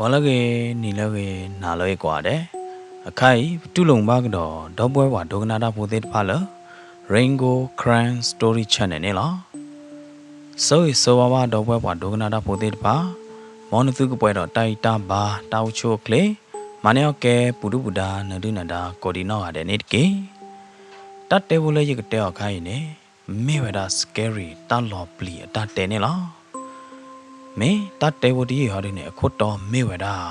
ဂီၤလၢအဂ့ၤ, နံၤလၢအဂ့ၤ, နၤလၢအဂ့ၤကိးဂၤဒဲး, အခါအံၤ ပတူၢ်လိာ်မုာ်ဘၣ်ကဒီး ဒီပုၢ်ဝဲၢ်ပှၤဒိကနၣ်တၢ်ဖိသ့ၣ်တဖၣ်လၢ Rain Gold Karen Story Channel န့ၣ်လီၤ. ဆၢဂ့ၤဆၢဝါဘၣ် ဒီပုၢ်ဝဲၢ်ပှၤဒိကနၣ်တၢ်ဖိသ့ၣ်တဖၣ်, မ်နသုကပှဲၤဒီးတၢ်အံၣ်တၢ်ဘါ တၢ်အိၣ်ဆူၣ်အိၣ်ချ့, မၤန့ၢ်အီၣ်ကဲ ပူၤဒုၣ်ပူၤဒါ နၢၤဒုၣ်နၢၤဒါ ကိးဒံးနီၢ်ဂၤဒဲးန့ၣ်တက့ၢ်. တၢ်တဲဖိလၢယကတဲအီၤအခါအံၤန့ၣ် မ့ၢ်ဝဲဒၣ် scary တၢ်လီၤပျံၤအတၢ်တဲန့ၣ်လီၤ. မ့ၢ်တၢ်တဲဖိတယုၢ်အံၤဟီဒုန့ၣ် အခိၣ်တီမ့ၢ်ဝဲဒၣ်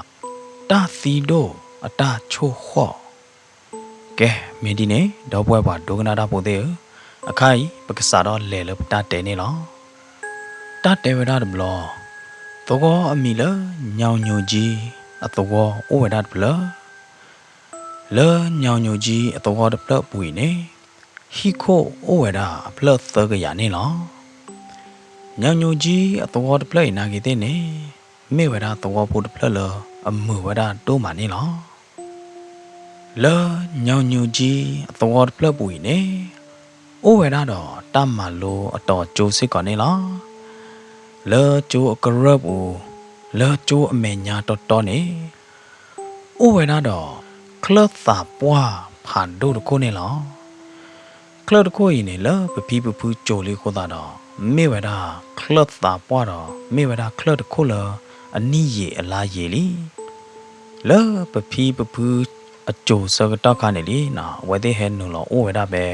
တၢ်သံဒိၣ်အတၢ်ဆိၣ်ဃီၣ်. ကဲ, မ့ၢ်ဒ်န့ၣ် ဒီပုၢ်ဝဲၢ်ပှၤဒိကနၣ်တၢ်ဖိသ့ၣ်ဧၢ, အခါအံၤ ပကစးထီၣ်လဲၤလၢပတၢ်တဲန့ၣ်လီၤ. တၢ်တဲဝဲဒၣ်တဘျီ, သဝီအမံၤလၢ ညောင်ညိုကြီး အသဝီအိၣ်ဝဲဒၣ်တဖျၢၣ် လၢညောင်ညိုကြီး အသဝီတဖျၢၣ်အပူၤအံၤန့ၣ် ဟံၣ်ခိၣ်အိၣ်ဝဲဒၣ်အဖျၢၣ်သၢကယၤန့ၣ်လီၤ. ညောင်ညိုကြီး အသဝီတဖျၢၣ်အံၤနာ်က့ၤသ့ၣ်န့ၣ် မ့ၢ်ဝဲဒၣ်သဝီဖိတဖျၢၣ်လၢအမုာ်ဝဲဒၣ်ဒိၣ်မးန့ၣ်လီၤ. လၢညောင်ညိုကြီး အသဝီတဖျၢၣ်ပူၤအံၤန့ၣ် အိၣ်ဝဲဒၣ်ဒီးတၢ်မၤလိအတီၤကၠိစ့ၢ်ကီးန့ၣ်လီၤ. လၢကၠိအကရၢၢ်ပူၤ, လၢကၠိအမဲာ်ညါတီတီန့ၣ် အိၣ်ဝဲဒၣ်ဒီး ချၢၣ်သးပှၢ်ဖးဒိၣ်တခိၣ်န့ၣ်လီၤ. ချၢၣ်တခိၣ်အံၤန့ၣ် လၢပဖံပဖုစိာ်လံအဃိသတးဒီး မ့ၢ်ဝဲဒၣ်ချၢၣ်သးပှၢ်ဒီး မ့ၢ်ဝဲဒၣ်ချၢၣ်တခိၣ်လၢအနံၣ်ယံာ်အလါယံာ်လံ. လၢပဖံပဖုအစိာ်ဆၢကတီၢ်ခါန့ၣ်လံ, အဝဲသ့ၣ်ဟဲနုာ်လီၤအိၣ်ဝဲဒၣ်ဖဲ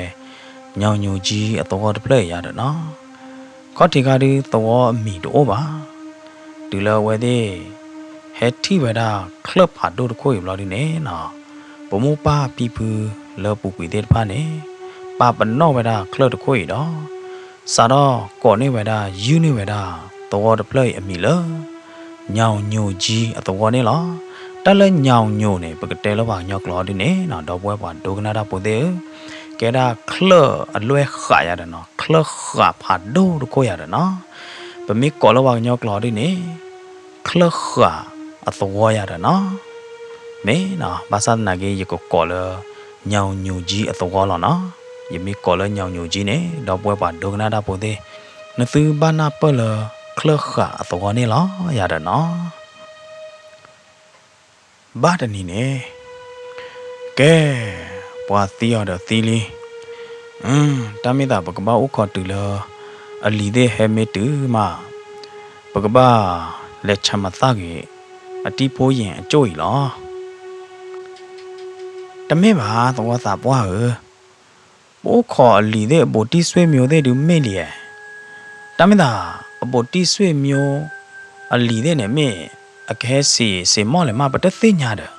ညောင်ညိုကြီး အသဝီတဖျၢၣ်အံၤယၤဒီးနီၤ. ခီၣ်ထံးခါဒုးသဝီအမံၤတအိၣ်ဘၣ်. တုၤလၢအဝဲသ့ၣ် ဟဲထံၣ်ဝဲဒၣ်ချၢၣ်ဖးဒိၣ်တခိၣ်အံၤဘျီဒုန့ၣ်နီၤ, ပမိၢ်ပၢ်ဖံဖုလၢအပူၤကွံာ်သ့ၣ်တဖၣ်န့ၣ် ပာ်ပနီၣ်ဝဲဒၣ်ချၢၣ်တခိၣ်အံၤဒီး စးထီၣ်ကိးန့ၢ်ဝဲဒၣ် ယုၢ်န့ၢ်ဝဲဒၣ် သဝီတဖျၢၣ်အံၤအမံၤလၢ ညောင်ညိုကြီး အသဝီန့ၣ်လီၤ. တၢ်လၢညောင်ညိုန့ၣ် ပကတဲလၢပှၤကညီကျိာ်ဒုန့ၣ်နီၤ, ဒီပုၢ်ဝဲၢ်ပှၤဒိကနၣ်တၢ်ဖိသ့ၣ်ဧၢ, ကဲဒၣ်ချၢၣ်အလွဲၢ်ဃာ်ယၤဒီးနီၤ, ချၢၣ်ဃာ်ဖးဒိၣ်တခိၣ်ယၤဒီးနီၤ. ပမ့ၢ်ကိးလၢပှၤကညီကျိာ်ဒုန့ၣ် ချၢၣ်ဃာ်အသဝီယၤဒီးနီၤ. မ့ၢ်နီၤ, ဘၣ်ဆၣ်သနာ်က့ ယကကိးလၢ ညောင်ညိုကြီး အသဝီလီၤနီၤ. ယမ့ၢ်ကိးလၢညောင်ညိုကြီးန့ၣ် ဒီပုၢ်ဝဲၢ်ပှၤဒိကနၣ်တၢ်ဖိသ့ၣ် နသုဘၣ်နၢ်ပၢၢ်လၢ ချၢၣ်ဃာ်အသဝီန့ၣ်လီၤယၤဒီးနီၤ. ဘၣ်တနံၤန့ၣ်, ကဲ, ပှၤသံအီၤဒီးသံလံ. တၢ်မ့ၢ်သးပကဘၣ်အိၣ်ခိးတုၤလၢ အလံၤသ့ၣ်ဟဲမ့ၢ်တုၤမး, ပကဘၣ်လဲၤဆၢမၤသၣ်ဂ့ၤ အတံၤဖိယ့ၣ်အကၠိၣ်အံၤလီၤ. တမ့ၢ်ဘၣ် သဝီသးပှၢ်ဧၢ, ပအိၣ်ခိးအလံၤသ့ၣ်အဘူးတံၢ်ဆွေမျိုးသ့ၣ်ဒုးမ့ၢ်လံဧါ. တၢ်မ့ၢ်သး အဘူးတံၢ်ဆွေမျိုး အလံၤသ့ၣ်န့ၣ်မ့ၢ် အကဟဲစံးစ့ၢ်မီၢ်လဲၣ်မး ပတသ့ၣ်ညါဒီး.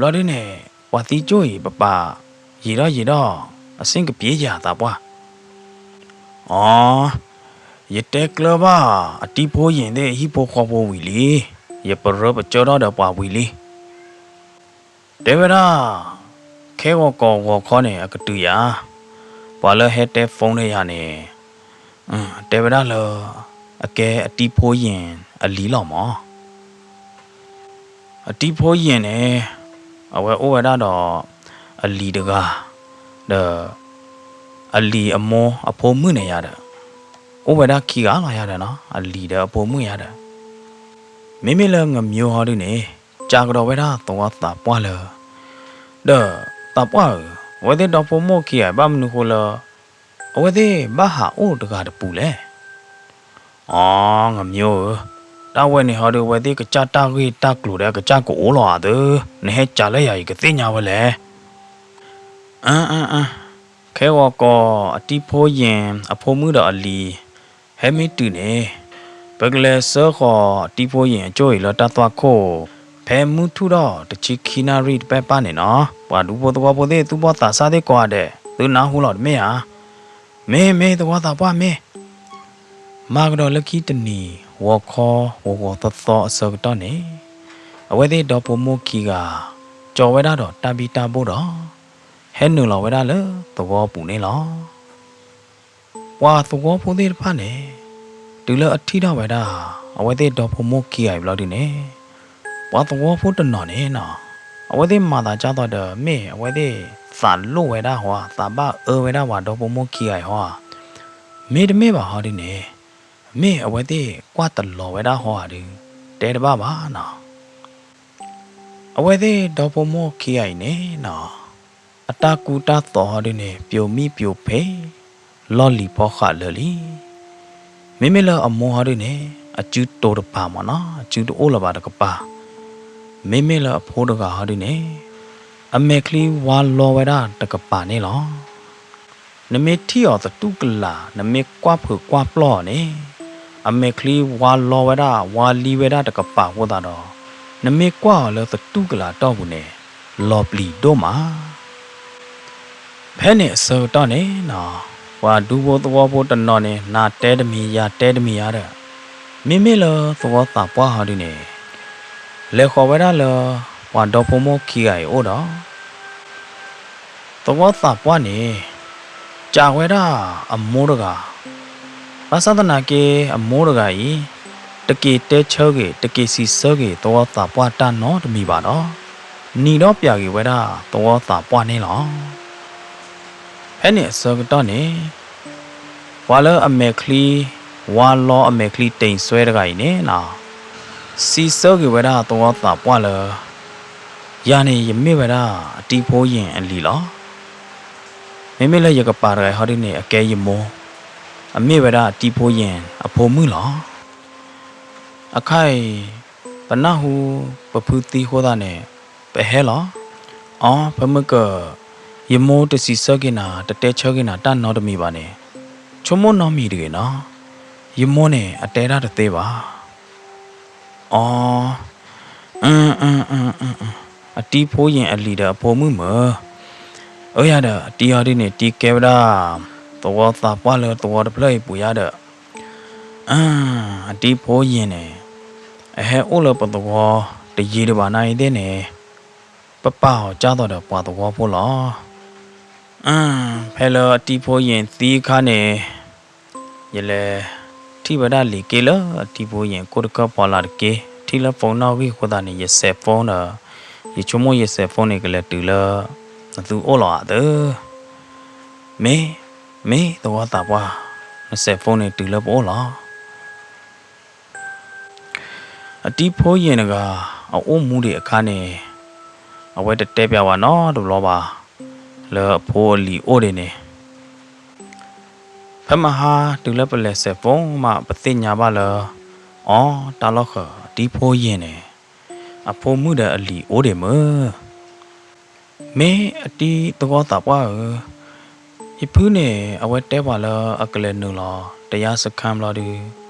ဘျီဒုန့ၣ် ပှၤသံကၠိၣ်အံၤ ပပာ်ယံာ်ထီၣ်ယံာ်ထီၣ် အဆ့ၣ်ကပျ့ယၤသးပှၢ်. အီ, ယတဲကျၢၤဘၣ် အတံၤဖိယ့ၣ်သ့ၣ် ဟံၣ်ဖိဃီဖိဝံၤလံ, ယပရၢပကၢထီၣ်ဒီးပှၤဝံၤလံ. တဲဝဲဒၣ်, ခဲဂီၤကီးဂီၤခီန့ၣ် အကတုၤယၤ, ပှၤလၢဟဲတဲ phone န့ၢ်ယၤန့ၣ်, တဲဝဲဒၣ်လၢ အကဲအတံၤဖိယ့ၣ်အလံၤလီၤမး. အတံၤဖိယ့ၣ်န့ၣ် အဝဲအိၣ်ဝဲဒၣ်ဒီး အလံၤတဂၤ, ဒီး အလံၤအမိၢ်အဖိမုၣ်န့ၣ်ယၤဒီး, အိၣ်ဝဲဒၣ်ခံဂၤလီၤယၤဒီးနီၤ, အလံၤဒီးအဖိမုၣ်ယၤဒီး မ့မ့ၢ်လၢငမျိုးဟီဒုန့ၣ် ကးကဒီးဝဲဒၣ်သဝီသးပှၢ်လၢ, ဒီးသးပှၢ်ဧၢ, အဝဲသ့ၣ်ဒီဖိမိၢ်ခံဂၤအံၤ ဘၣ်မနုၤဃိလၢ အဝဲသ့ၣ်ဘၣ်ဟးအိၣ်တဂၤတပူၤလဲၣ်. အီ, ငမျိုးဧၢ, တၢ်ဝဲန့ၣ်ဟီဒု အဝဲသ့ၣ်ကစၢ်တၢ်ဂ့ၢ်တၢ်ကျိၤဒီး အကစၢ်ကအိၣ်လီၤဧါသၢ, နဟဲကးလၢယၤ ယကသ့ၣ်ညါဝဲလဲၣ်. အၢ အၢ အၢ, ခဲဂီၤကီး အတံၤဖိယ့ၣ်အဖိမုၣ်ဒီးအလံၤ ဟဲမ့ၢ်တုၤန့ၣ်, ပကလဲၤဆှၢဃီၤအတံၤဖိယ့ၣ်အကၠိၣ်အံၤလၢတၢ်သွၣ်ခိၣ်, ဖဲမုၢ်ထူၣ်ထီၣ်တဆံခံနၣ်ရံၣ်တပဲၢ်ပၢ်န့ၣ်နီၤ, ပှၤဒူဖိသဝီဖိသ့ၣ် သူၣ်ဘီၣ်သးစၢ်သ့ၣ်ကိးဂၤဒဲး သုနၢ်ဟူလီၤတမ့ၢ်ဧါ. မ့ၢ် မ့ၢ် သဝီသးပှၢ်မ့ၢ်. မၤကဒီးလၢခံတနံၤ ဂီၤခီ ဂီၤဂီၤသီသီအဆၢကတီၢ်န့ၣ်, အဝဲသ့ၣ်ဒီဖိမိၢ်ခံဂၤ ကၠီၤဝဲဒၣ်ဒီးတၢ်ဘံၣ်တၢ်ဘိၣ်ဒီး ဟဲနုာ်လီၤဝဲဒၣ်လၢသဝီပူၤန့ၣ်လီၤ. ပှၤသဝီဖိသ့ၣ်တဖၣ်န့ၣ် တုၤလၢအထံၣ်ထီၣ်ဝဲဒၣ် အဝဲသ့ၣ်ဒီဖိမိၢ်ခံဂၤအံၤဘျီဒုန့ၣ်, ပှၤသဝီဖိတနီၤန့ၣ်နီၤ, အဝဲသ့ၣ်မၤသးဒ်သိးဒီး မ့ၢ်အဝဲသ့ၣ်သးလိၣ်ဝဲဒၣ်ဟီဧါ, သးဘၣ်အၢဝဲဒၣ်ပှၤဒီဖိမိၢ်ခံဂၤအံၤဟီဧါ, မ့တမ့ၢ်ဘၣ်ဟီဒုန့ၣ်, မ့ၢ်အဝဲသ့ၣ်ကွၢ်တလီၤဝဲဒၣ်ဟီဧါဒု, တဲတဘၣ်ဘၣ်နီၤ. အဝဲသ့ၣ်ဒီဖိမိၢ်ခံဂၤအံၤန့ၣ်နီၤ, အတၢ်ကူတၢ်သိးဟီဒုန့ၣ် ပျိာ်မံပျိာ်ဖံး လီၢ်လံၤဖီဃးလၢာ်လံ. မ့မ့ၢ်လၢအမိၢ်ဟီဒုန့ၣ် အစုတိၤတပၤမ့ၢ်နီၤ, အစုတအိၣ်လၢၤဘၣ်တကပၤ. မ့မ့ၢ်လၢအဖိတဂၤဟီဒုန့ၣ် အမဲာ်ချံဝါလီဝဲဒၣ်တကပၤန့ၣ်လီၤ. နမ့ၢ်ထံၣ်အီၤသတူၢ်ကလာ်, နမ့ၢ်ကွၢ်ဖုးကွၢ်ပျီၢ်အီၤန့ၣ်, အမဲာ်ချံဝါလီဝဲဒၣ် ဝါလံဝဲဒၣ်တကပၤအဃိသတးဒီး, နမ့ၢ်ကွၢ်အီၤလၢသတူၢ်ကလာ်တီၢ်ပူၤန့ၣ် လီၤပျံၤဒိၣ်မး. ဖဲန့ၣ်အဆၢကတီၢ်န့ၣ်နီၤ, ပှၤဒူဖိသဝီဖိတနီၤန့ၣ် နၤတဲတမံၤ ယၤတဲတမံၤယၤဒီး, မ့မ့ၢ်လၢသဝီသးပှၢ်ဟီဒုန့ၣ် လဲၤဃီၤဝဲဒၣ်လၢ ပှၤဒီဖိမိၢ်ခံဂၤအံၤအိၣ်ဒီး သဝီသးပှၢ်န့ၣ် စံးဝဲဒၣ်အမိၢ်တဂၤ, ဘၣ်ဆၣ်သနာ်က့အမိၢ်တဂၤအံၤ တက့ၤတဲဆၢဂ့ၤ တက့ၤစံးဆၢဂ့ၤ သဝီသးပှၢ်တၢ်နီတမံၤဘၣ်ဒီး, နံၤဒီးပျးက့ၤဝဲဒၣ်သဝီသးပှၢ်န့ၣ်လီၤ. ဖဲန့ၣ်အဆၢကတီၢ်န့ၣ် ပှၤလၢအမဲာ်ချံ ဝါလီအမဲာ်ချံတ့ၢ်စွဲတဂၤအံၤန့ၣ်နီၤ, စံးဆၢက့ၤဝဲဒၣ်သဝီသးပှၢ်လၢ ယၤန့ၣ်ယမ့ၢ်ဝဲဒၣ်အတံၤဖိယ့ၢ်အလံၤလီၤ. မ့မ့ၢ်လၢယကပၤတဂၤအံၤဟီဒုန့ၣ် အကဲယမိၢ်, အမ့ၢ်ဝဲဒၣ်အတံၤဖိယ့ၢ်အဖိမုၣ်လီၤ. အခါအံၤ ပနၢ်ဟူပဖုသံအဃိသတးန့ၣ် ပဟဲလီၤ. အီ ဖဲမုၢ်ကၢၢ် ယမိၢ်တစံးဆၢက့ၤနၤ တတဲဆၢက့ၤနၤတၢ်နီတမံၤဘၣ်န့ၣ် ဆိကမိၣ်နီတမံၤတဂ့ၤနီၤ. ယမိၢ်န့ၣ်အတဲတၢ်တသ့ဘၣ်. အီ အတံၤဖိယ့ၢ်အလံၤဒီးအဖိမုၣ်မုၢ်, အၢ ယၤဒီး အတံၤဟီဒုန့ၣ် တံၤကဲဝဲဒၣ် သဝီသးပှၢ်လၢသဝီတဖျၢၣ်အံၤပူၤယၤဒီး အတံၤဖိယ့ၢ်န့ၣ် အဟဲအိၣ်လၢပသဝီတယံာ်ဒံးဘၣ်နၤအံၤသ့ၣ်န့ၣ် ပပာ်အီၤကၢ်သိးဒီးပှၤသဝီဖိလီၤ. ဖဲလၢအတံၤဖိယ့ၢ်သံအခါန့ၣ် ယလဲၤထံၣ်ဝဲဒၣ်လံာ်က့လၢအတံၤဖိယ့ၢ်ကိၣ်တခၢၣ်ဖီလာ်တက့ၢ်. ထံၣ်လၢ phone နီၣ်ဂံၢ်အဃိသတးန့ၣ် ယ cell phone ဒီး ယဆိကမိၣ်ယ cell phone န့ၣ် ကလဲၤတုၤလၢ နသုအိၣ်လီၤဧါသၢ မ့ၢ်, မ့ၢ်သဝီသးပှၢ်, န cell phone န့ၣ်တုၤလၢပအိၣ်လီၤ. အတံၤဖိယ့ၢ်တဂၤ အအိၣ်မူဒံးအခါန့ၣ် အဝဲတတဲပၠးဝဲနီတဘျီဘၣ် လၢအဖိအလံၤအိၣ်ဒံးန့ၣ် ဖဲမဟါတုၤလၢပလဲၤ cell phone မး ပသ့ၣ်ညါဘၣ်လၢ အီ တၢ်လီၢ်ဃၢၤ အတံၤဖိယ့ၢ်န့ၣ် အဖိမုၣ်ဒီးအလံၤအိၣ်ဒံးမုၢ် မ့ၢ်အတံၤသဝီသးပှၢ်ဧၢ, ယဖုန့ၣ် အဝဲတဲပှၤလၢအကလဲၤနုာ်လီၤ တယါစခန်း ဘျီဒုး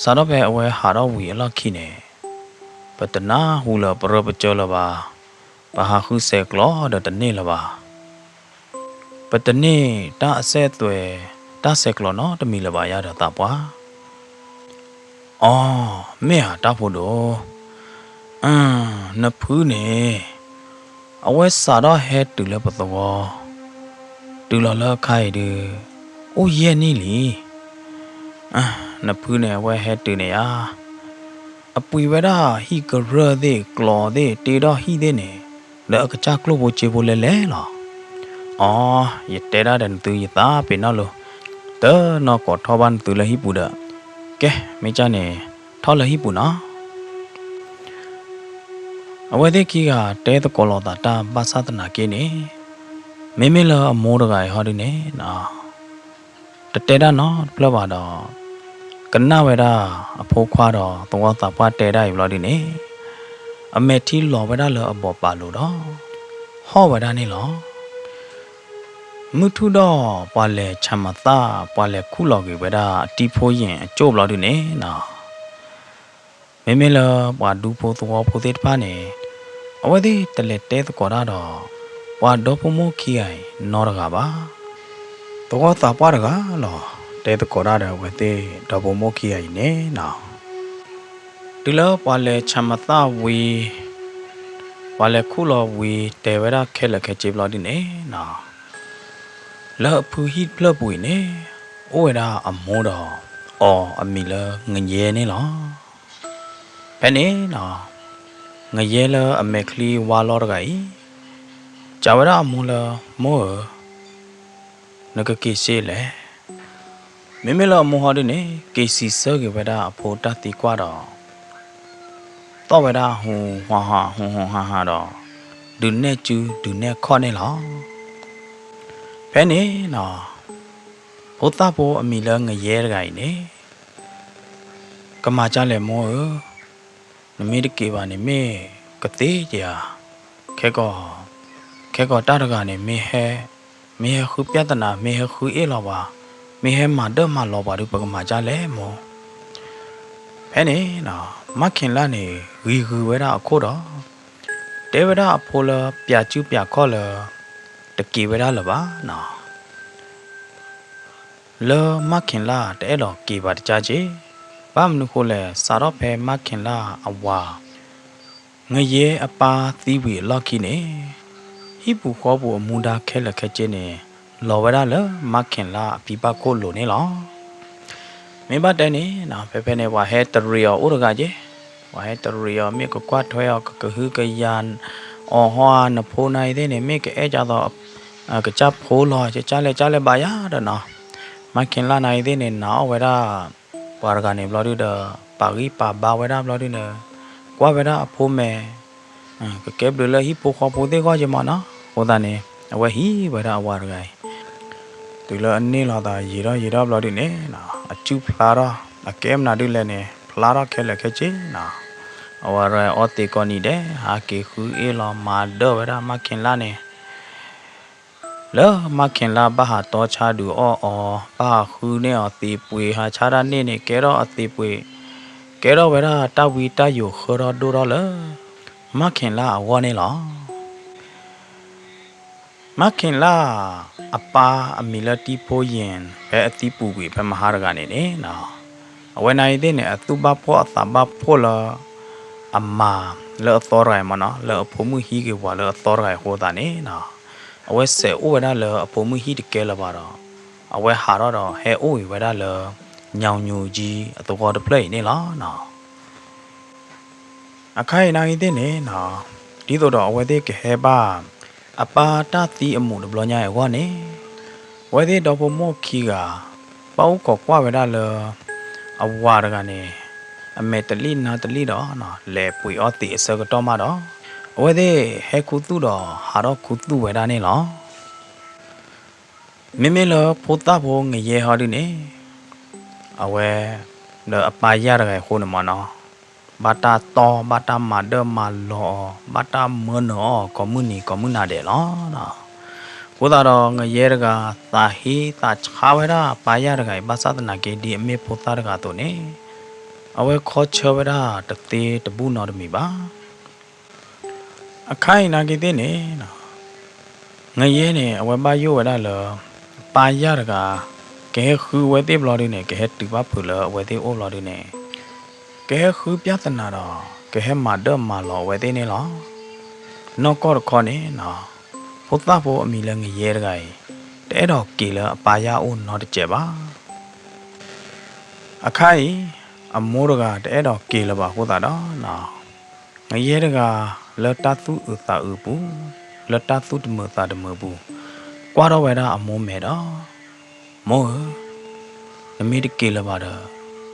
စးထီၣ်ဖဲအဝဲဟးထီၣ်ဝံၤအလီၢ်ခံန့ၣ် ပတနၢ်ဟူလၢပရၢပကျဲလၢၤဘၣ်, ပဟးဃုဆဲးကျိးဒီးတန့ၢ်လၢၤဘၣ်. ပတန့ၢ်တၢ်အဆက်အသွယ် တၢ်ဆဲးကျိးနီတမံၤလၢၤဘၣ်ယၤဒီးသးပှၢ် အီ မ့ၢ်ဧါတၢ်ဖိဒိၣ်, နဖုန့ၣ် အဝဲစးထီၣ်ဟဲတုၤလၢပသဝီ တုၤလီၤလၢအခါအံၤဒုး အိၣ်ယဲၢ်နံၣ်လံ. နဖုန့ၣ် အဝဲဟဲတုၤန့ၣ်ဧါ, အပှ့ၤဝဲဒၣ်ဟံၣ်ကရၢၢ်သ့ၣ် ကျိးသ့ၣ် တ့ထီၣ်ဟံၣ်သ့ၣ်န့ၣ် လၢအကစၢ်ကျိၣ်ဖိစ့ဖိလဲၤလဲၤလီၤ. အီ ယတဲဒၣ်ဒီးနသု ယသးပ့ၤနီၣ်လိၤ, တနီၢ်ကိးထီၣ်ဘၣ်နသုလၢဟံၣ်ပူၤဒီး, ကဲ မ့ၢ်ကၢ်န့ၣ် ထီၣ်လၢဟံၣ်ပူၤနီၤ. အဝဲသ့ၣ်ခံဂၤတဲသကိးလိာ်သးတၢ်ဘၣ်ဆၣ်သနာ်က့န့ၣ်, မ့မ့ၢ်လၢအမိၢ်တဂၤအံၤဟီဒုန့ၣ် တတဲတၢ်နီတဖျၢၣ်ဘၣ်ဒီး ကနၣ်ဝဲဒၣ်အဖိခွါဒီးသဝီသးပှၢ်တဲဒၣ်အံၤဘျီဒုန့ၣ်, အမဲာ်ထံလီၤဝဲဒၣ်လၢအဘိးပာ်လိၤဒီး ဟီၣ်ဝဲဒၣ်န့ၣ်လီၤ. မုၢ်ထူၣ်ဒီးပှၤလဲၤဆၣ်မၤသၣ် ပှၤလဲၤခူၣ်လီၤက့ၤဝဲဒၣ်အတံၤဖိယ့ၢ်အကၠိၣ်ဘျီဒုန့ၣ်နီၤ မ့မ့ၢ်လၢပှၤဒူဖိသဝီဖိသ့ၣ်တဖၣ်န့ၣ် အဝဲသ့ၣ်တလဲၤတဲသကိးတၢ်ဒီး ပှၤဒီဖိမိၢ်ခံဂၤအံၤနီတဂၤဘၣ်. သဝီသးပှၢ်တဂၤလီၤ တဲသကိးတၢ်ဒီးအဝဲသ့ၣ်ဒီဖိမိၢ်ခံဂၤအံၤန့ၣ်နီၤ. တုၤလၢပှၤလဲၤဆၣ်မၤသၣ်ဝံၤ ပှၤလဲၤခူၣ်လီၤဝံၤ တဲဝဲဒၣ်ခဲလၢာ်ခဲဆ့ဘျီဒုန့ၣ်နီၤ လၢအဖုဟံၣ်တဖျၢၣ်ပူၤအံၤန့ၣ် အိၣ်ဝဲဒၣ်အမိၢ်ဒီးအီၤ အမံၤလၢငယဲန့ၣ်လီၤ. ဖဲန့ၣ်နီၤ ငယဲလၢအမဲာ်ချံဝါလီတဂၤအံၤ စံးဝဲဒၣ်အမိၢ်လၢ မိၢ်ဧၢ, နကက့ၤဆ့လဲၣ်. မ့မ့ၢ်လၢအမိၢ်ဟီဒုန့ၣ် က့ၤစံးဆၢက့ၤဝဲဒၣ်အဖိတၢ်သံကွၢ်ဒီး သီၣ်ဝဲဒၣ်ဟူဟါဟူဟါဟါဒီး ဒုးနဲၣ်စုဒုးနဲၣ်ခီၣ်န့ၣ်လီၤ. ဖဲန့ၣ်နီၤ ဖိသၣ်ဖိအမံၤလၢငယဲတဂၤအံၤန့ၣ် ကမၤကၢ်လဲၣ်မိၢ်ဧၢ, နမ့ၢ်တက့ၤဘၣ်န့ၣ်မ့ၢ်ကသ့ဧါ, ခဲကီၢ်, ခဲကီၢ်တၢ်တဂၤန့ၣ် မ့ၢ်ဟဲ, မ့ၢ်ဟဲဃုပြဿနာ, မ့ၢ်ဟဲဃုအ့ၣ်လီၤပှၤ, မ့ၢ်ဟဲမၤဒၢၣ်မၤလီၤပှၤဒီး ပကမၤကၢ်လဲၣ်မိၢ်. ဖဲန့ၣ်နီၤ မၢ်ခ့ၤလၢ်န့ၣ် ဂံၤဂုၤဝဲဒၣ်အခိၣ်ဒီး တဲဝဲဒၣ်အဖိလၢ ပၠးစုပၠးခီၣ်လၢ တက့ၤဝဲဒၣ်လၢၤဘၣ်နီၤ. လၢမၢ်ခ့ၤလၢ်တအဲၣ်ဒိးက့ၤဘၣ်တကၢ်က့, ဘၣ်မနုၤဃိလဲၣ်, စးထီၣ်ဖဲမၢ်ခ့ၤလၢ်အဝၤ ငယဲအပၢ်သံဝံၤအလီၢ်ခံန့ၣ် ဟံၣ်ပူၤဃီပူၤအမူဒါခဲလၢာ်ခဲဆ့န့ၣ် လီၤဝဲဒၣ်လၢမၢ်ခ့ၤလၢ်အဖံဘၣ်ခိၣ်လိၤန့ၣ်လီၤ. မ့ၢ်ဘၣ်တဲန့ၣ်နီၤ ဖဲဖဲန့ၣ် ပှၤဟဲတရံးအီၤအိၣ်တဂၤက့, ပှၤဟဲတရံးအီၤ မ့ၢ်ကကွၢ်ထွဲအီၤ ကကဟုကယာ်အီၤဟီဧါ, နဖိနၤအံၤသ့ၣ်န့ၣ် မ့ၢ်ကအဲၣ်ကသိး ကစၢ်ဖိလီၤ ကစၢ်လဲၤကၢ်လဲၤဘၣ်ယၤဒီးနီၤ, မၢ်ခ့ၤလၢ်နၤအံၤသ့ၣ်န့ၣ် နာ်အီၣ်ဝဲဒၣ် ပှၤတဂၤန့ၣ်ဘျီဒုဒီး ပာ်ဂံၢ်ပာ်ဘါဝဲဒၣ်ဘျီဒုန့ၣ် ကွၢ်ဝဲဒၣ်အဖိမဲာ် ကကဲဘျုးလၢဟံၣ်ဖိဃီဖိသ့ၣ်ဂီၢ်က့မးနီၤ. အဃိသတးန့ၣ် အဝဲဟံးဝဲဒၣ်အဝၤတဂၤအံၤ တုၤလၢအန့ၢ်လီၤသးယံာ်ထီၣ်ယံာ်ထီၣ်ဘျီဒုန့ၣ်နီၤ အစုဖျါထီၣ် အကဲမနုၤဒုလဲၣ်န့ၣ် ဖျါထီၣ်ခဲလၢာ်ခဲဆ့နီၤ. အဝၤတဂၤအီသံးကိးနံၤဒဲး ဟးက့ၤဃုအ့ၣ်လီၤမၤဒၢၣ်ဝဲဒၣ်မၢ်ခ့ၤလၢ်န့ၣ် လၢမၢ်ခ့ၤလၢ်ဘၣ်ဟးတီဆါဒုးအီၣ်အီၤ ဘၣ်ဟးဃုန့ၢ်အီၤသံးပှ့ၤ ဟးဆါတၢ်န့ၣ်န့ၣ် ကဲထီၣ်အသံးပှ့ၤ ကဲထီၣ်ဝဲဒၣ်တၢ်ဝံတၢ်ယိာ်ဃၢထီၣ်ဒိၣ်ထီၣ်လၢ မၢ်ခ့ၤလၢ်အဂီၢ်န့ၣ်လီၤ. မၢ်ခ့ၤလၢ်အပၢ်အမံၤလၢတံဖိယ့ၣ် ဖဲအသံပူၤကွံာ်ဖဲမဟါတဂၤန့ၣ်န့ၣ်နီၤ အဝဲနၤအံၤသ့ၣ်န့ၣ် အသူၣ်ဘၣ်ဖှီၣ်အသးဘၣ်ဖှီၣ်လၢ အမၤလၢအသီတဂၤအံၤမးနီၤ လၢအဖိမုၣ်ဟံးက့ၤပှၤလၢအသီတဂၤအံၤအဃိသတးန့ၣ်နီၤ အဝဲစဲးအိၣ်ဝဲဒၣ်လၢအဖိမုၣ်ဟံၣ်တကဲလၢၤဘၣ်ဒီး အဝဲဟးထီၣ်ဒီးဟဲအိၣ်ဝဲဒၣ်လၢ ညောင်ညိုကြီး အသဝီတဖျၢၣ်အံၤန့ၣ်လီၤနီၤ. အခါအံၤနၤအံၤသ့ၣ်န့ၣ်နီၤ ဒ်သိးဒီးအဝဲသ့ၣ်ကဟဲဘၣ် အပၢ်တၢ်သံအမူးတဘျီညါအံၤအဂီၢ်န့ၣ် အဝဲသ့ၣ်ဒီဖိမိၢ်ခံဂၤ ဘၣ်အိၣ်ခိးကွၢ်ဝဲဒၣ်လၢ အဝၤတဂၤန့ၣ် အမဲာ်တလံၣ်နါတလံၣ်ဒီး လဲၤပှ့ၤအီသံးအဆၢကတီၢ်မးဒီး အဝဲသ့ၣ်ဟဲခူသူၣ်ဒီးဟးထီၣ်ခူသူၣ်ဝဲဒၣ်န့ၣ်လီၤ. မ့မ့ၢ်လၢဖိသၣ်ဖိငယဲဟီဒုန့ၣ် အဝဲ လၢအပၢ်ယၢ်တဂၤအံၤအဃိန့ၣ်မးနီၤ ဘၣ်တၢ်တီ ဘၣ်တၢ်မၤဒၢၣ်မၤလီၤအီၤ ဘၣ်တၢ်မၢနၢၤအီၤ ကိးမုၢ်နံၤကိးမုၢ်နၤဒဲးလီၤ. အဃိသတးဒီး ငယဲတဂၤ သးဟ့သးဆါဝဲဒၣ်ပၢ်ယၢ်တဂၤအံၤ ဘၣ်ဆၣ်သနာ်က့ ဒ်အမ့ၢ်ဖိသၣ်တဂၤအသိးန့ၣ် အဝဲခီဆၢဝဲဒၣ်တသ့တဘူၣ်နီတမံၤဘၣ်. အခါအံၤနာ်က့သ့ၣ်န့ၣ် ငယဲန့ၣ် အဝဲဘၣ်ယိၣ်ဝဲဒၣ်လၢ ပၢ်ယၢ်တဂၤ ကဟဲဃုဝဲသ့ၣ်ဘျီဒုန့ၣ် ကဟဲတုၤဘၣ်ဖုးလၢအဝဲသ့ၣ်အိၣ်ဘျီဒုန့ၣ် ကဟဲဃုပြဿနာဒီး ကဟဲမၤဒၢၣ်မၤလီၤအဝဲသ့ၣ်န့ၣ်လီၤ. နီၢ်ကီၢ်တခီန့ၣ်နီၤ ဖိသၣ်ဖိအမံၤလၢငယဲတဂၤအံၤ တအဲၣ်ဒိးက့ၤလၢအပၢ်ယၢ်အိၣ်နီတစဲးဘၣ်. အခါအံၤ အမိၢ်တဂၤတအဲၣ်ဒိးက့ၤလၢၤဘၣ်အဃိသတးဒီး ငယဲတဂၤ လၢတၢ်သူၣ်အုးသးအုးပူၤ, လၢတၢ်သူၣ်တမုာ်သးတမုာ်ပူၤ, ကွၢ်ထီၣ်ဝဲဒၣ်အမိၢ်မဲာ်ဒီး, မိၢ်ဧၢ, နမ့ၢ်တက့ၤလၢၤဘၣ်ဒီး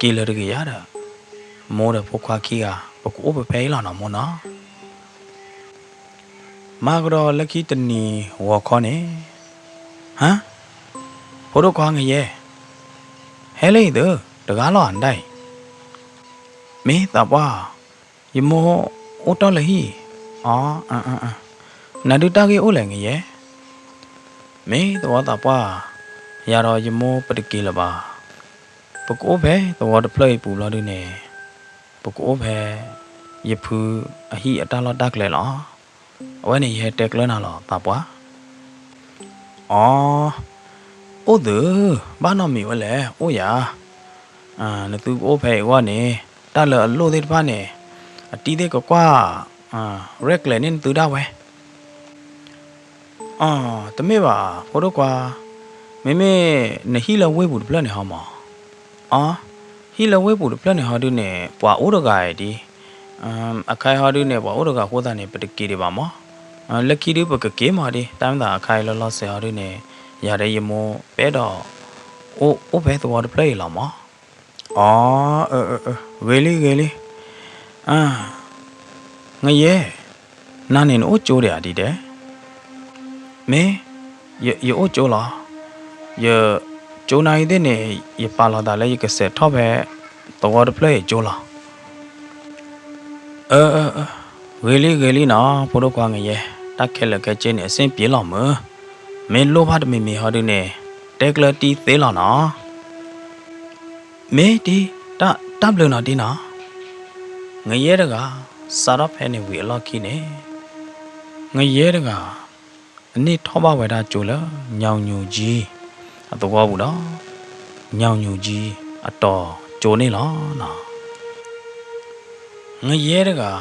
က့ၤလၢၤတဂ့ၤယၤဒီး, မိၢ်ဒီးဖိခွါခံဂၤ ပကအိၣ်ဖဲဖဲအံၤလီၤနီၤမိၢ်နီၤ. မၤကဒီးလၢခံတနံၤဂီၤခီန့ၣ်, ဟါ, ဖိဒိၣ်ခွါငယဲ, ဟဲလၢအံၤသု, တဂၤလီၤနဒၣ်အံၤ. မ့ၢ်သးပှၢ်, ယမိၢ်အိၣ်တ့ၢ်လၢဟံၣ်, အ, နဒုးတၢ်ဂ့ၢ်အိၣ်လဲၣ်ငယဲ. မ့ၢ်သဝီသးပှၢ်, ယၤဒီးယမိၢ်ပတက့ၤလၢၤဘၣ်. ပကအိၣ်ဖဲသဝီတဖျၢၣ်အံၤပူၤဘျီဒုန့ၣ်, ပကအိၣ်ဖဲ ယဖုအဟံၣ်အတၢ်လီၢ်တၢ်ကျဲလီၤ. အဝဲန့ၣ်ယဟဲတဲကျၢနၤလီၤသးပှၢ်. အ, အိၣ်သု, ဘၣ်နီတမံၤဝဲလဲၣ်, အိၣ်ယၤ. နသုကအိၣ်ဖဲအံၤအဂီၢ်န့ၣ်, တၢ်လၢအလိၣ်သ့ၣ်တဖၣ်န့ၣ်, အတံၤသ့ၣ်ကကွၢ်, ရဲၣ်ကျဲၤန့ၢ်နသုဒၣ်ဝဲ. အ, တမ့ၢ်ဘၣ်, ဖိဒိၣ်ခွါ, မ့မ့ၢ်နဟံၣ်လၢဝ့ၢ်ပူၤတဖျၢၣ်န့ၣ်ဟီမး. အ, ဟံၣ်လၢဝ့ၢ်ပူၤတဖျၢၣ်န့ၣ်ဟီဒုန့ၣ် ပှၤအိၣ်တဂၤအံၤဒ်, အခါအံၤဟီဒုန့ၣ် ပှၤအိၣ်တဂၤအဃိသတးန့ၣ် ပတက့ၤဒံးဘၣ်မး. လၢခံဒုပကက့ၤမးဒ်, တၢ်မ့ၢ်သးအခါအံၤလၢလီၤစဲးဟီဒုန့ၣ်, ယၤဒီးယမိၢ်ပအဲၣ်ဒိး, အိၣ်ဖဲသဝီတဖျၢၣ်အံၤလီၤမး. အ, ဂ့ၤလံဂ့ၤလံ. အ, ငရဲ, နၤန့ၣ်နအိၣ်ကၠိဒံးဧါဒ်ဒဲး. မ့ၢ်, ယ, ယအိၣ်ကၠိလီၤ. ယ, ကၠိနၤအံၤသ့ၣ်န့ၣ် ယပာ်လီၤသးလၢယကစဲးထီၣ်ဖဲ သဝီတဖျၢၣ်အံၤကၠိလီၤ. အၢ, ဂ့ၤလံဂ့ၤလံနီၤ ဖိဒိၣ်ခွါငရဲ, တၢ်ခဲလၢာ်ခဲဆ့န့ၣ် အဆင်ပြေလီၤမုၢ်, မ့ၢ်လိၣ်ဘၣ်တမံၤမံၤဟီဒုန့ၣ် တဲကျၢၤတံၢ်သ့လီၤနီၤ. မ့ၢ်တံၢ်, တၢ်ဘျုးနီၤတံၢ်နီၤ. ငရဲတဂၤ စးထီၣ်ဖဲန့ၣ်ဝံၤအလီၢ်ခံန့ၣ်, ငရဲတဂၤ အန့ၢ်ထီၣ်ဘၣ်ဝဲဒၣ်ကၠိလၢ ညောင်ညိုကြီး အသဝီပူၤဒီး ညောင်ညိုကြီး အတီၤကၠိန့ၣ်လီၤနီၤ. ငရဲတဂၤ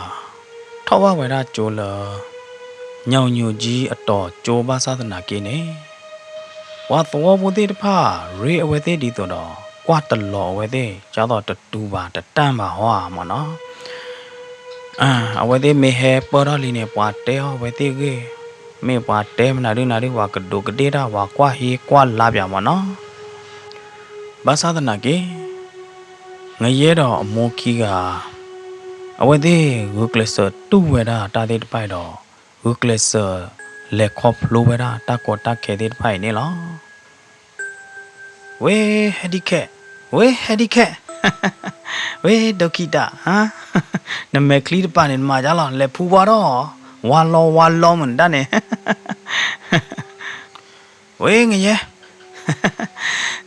ထီၣ်ဘၣ်ဝဲဒၣ်ကၠိလၢ ညောင်ညိုကြီး အတီၤကၠိဘၣ်ဆၣ်သနာ်က့န့ၣ်, ပှၤသဝီဖိသ့ၣ်တဖၣ် ရ့အဝဲသ့ၣ်ဒ်သိးဒီး ကွၢ်တလီၤအဝဲသ့ၣ် ဒ်သိးတတူၢ်ဘၣ်တတၢၢ်ဘၣ်ဟီဧါမ့ၢ်နီၤ. အဝဲသ့ၣ်မ့ၢ်ဟဲပၢၢ်ထီၣ်လံန့ၣ် ပှၤတဲအီၤအဝဲသ့ၣ်ဂ့ၢ်, မ့ၢ်ပှၤတဲမနုၤဒုနၤဒု ပှၤကဒူးကဒ့ၣ်တၢ် ပှၤကွၢ်ဟ့ကွၢ်လါပၠးမ့ၢ်နီၤ. ဘၣ်ဆၣ်သနာ်က့ ငရဲဒီးအမိၢ်ခံဂၤ အဝဲသ့ၣ်ဂုာ်ကျဲးစၢးတူၢ်ဝဲဒၣ်တၢ်သ့ၣ်တဖၣ်အံၤဒီး ဂုာ်ကျဲးစၢးလဲၤခီဖျိဝဲဒၣ်တၢ်ကီတၢ်ခဲသ့ၣ်တဖၣ်အံၤန့ၣ်လီၤ. ဝ့ၢ်ဟဲဒံခဲ, ဝ့ၢ်ဟဲဒံခဲ, ဝ့ၢ်ဒိခံတၢ်, နမဲာ်ချံတပၤန့ၣ် နမၤဒ်လဲၣ်, လဲၤဖူဝါထီၣ်, ဝါလီဝါလီမ့ၢ်နတၢ်န့ၣ် ဝ့ၢ်ငရဲ,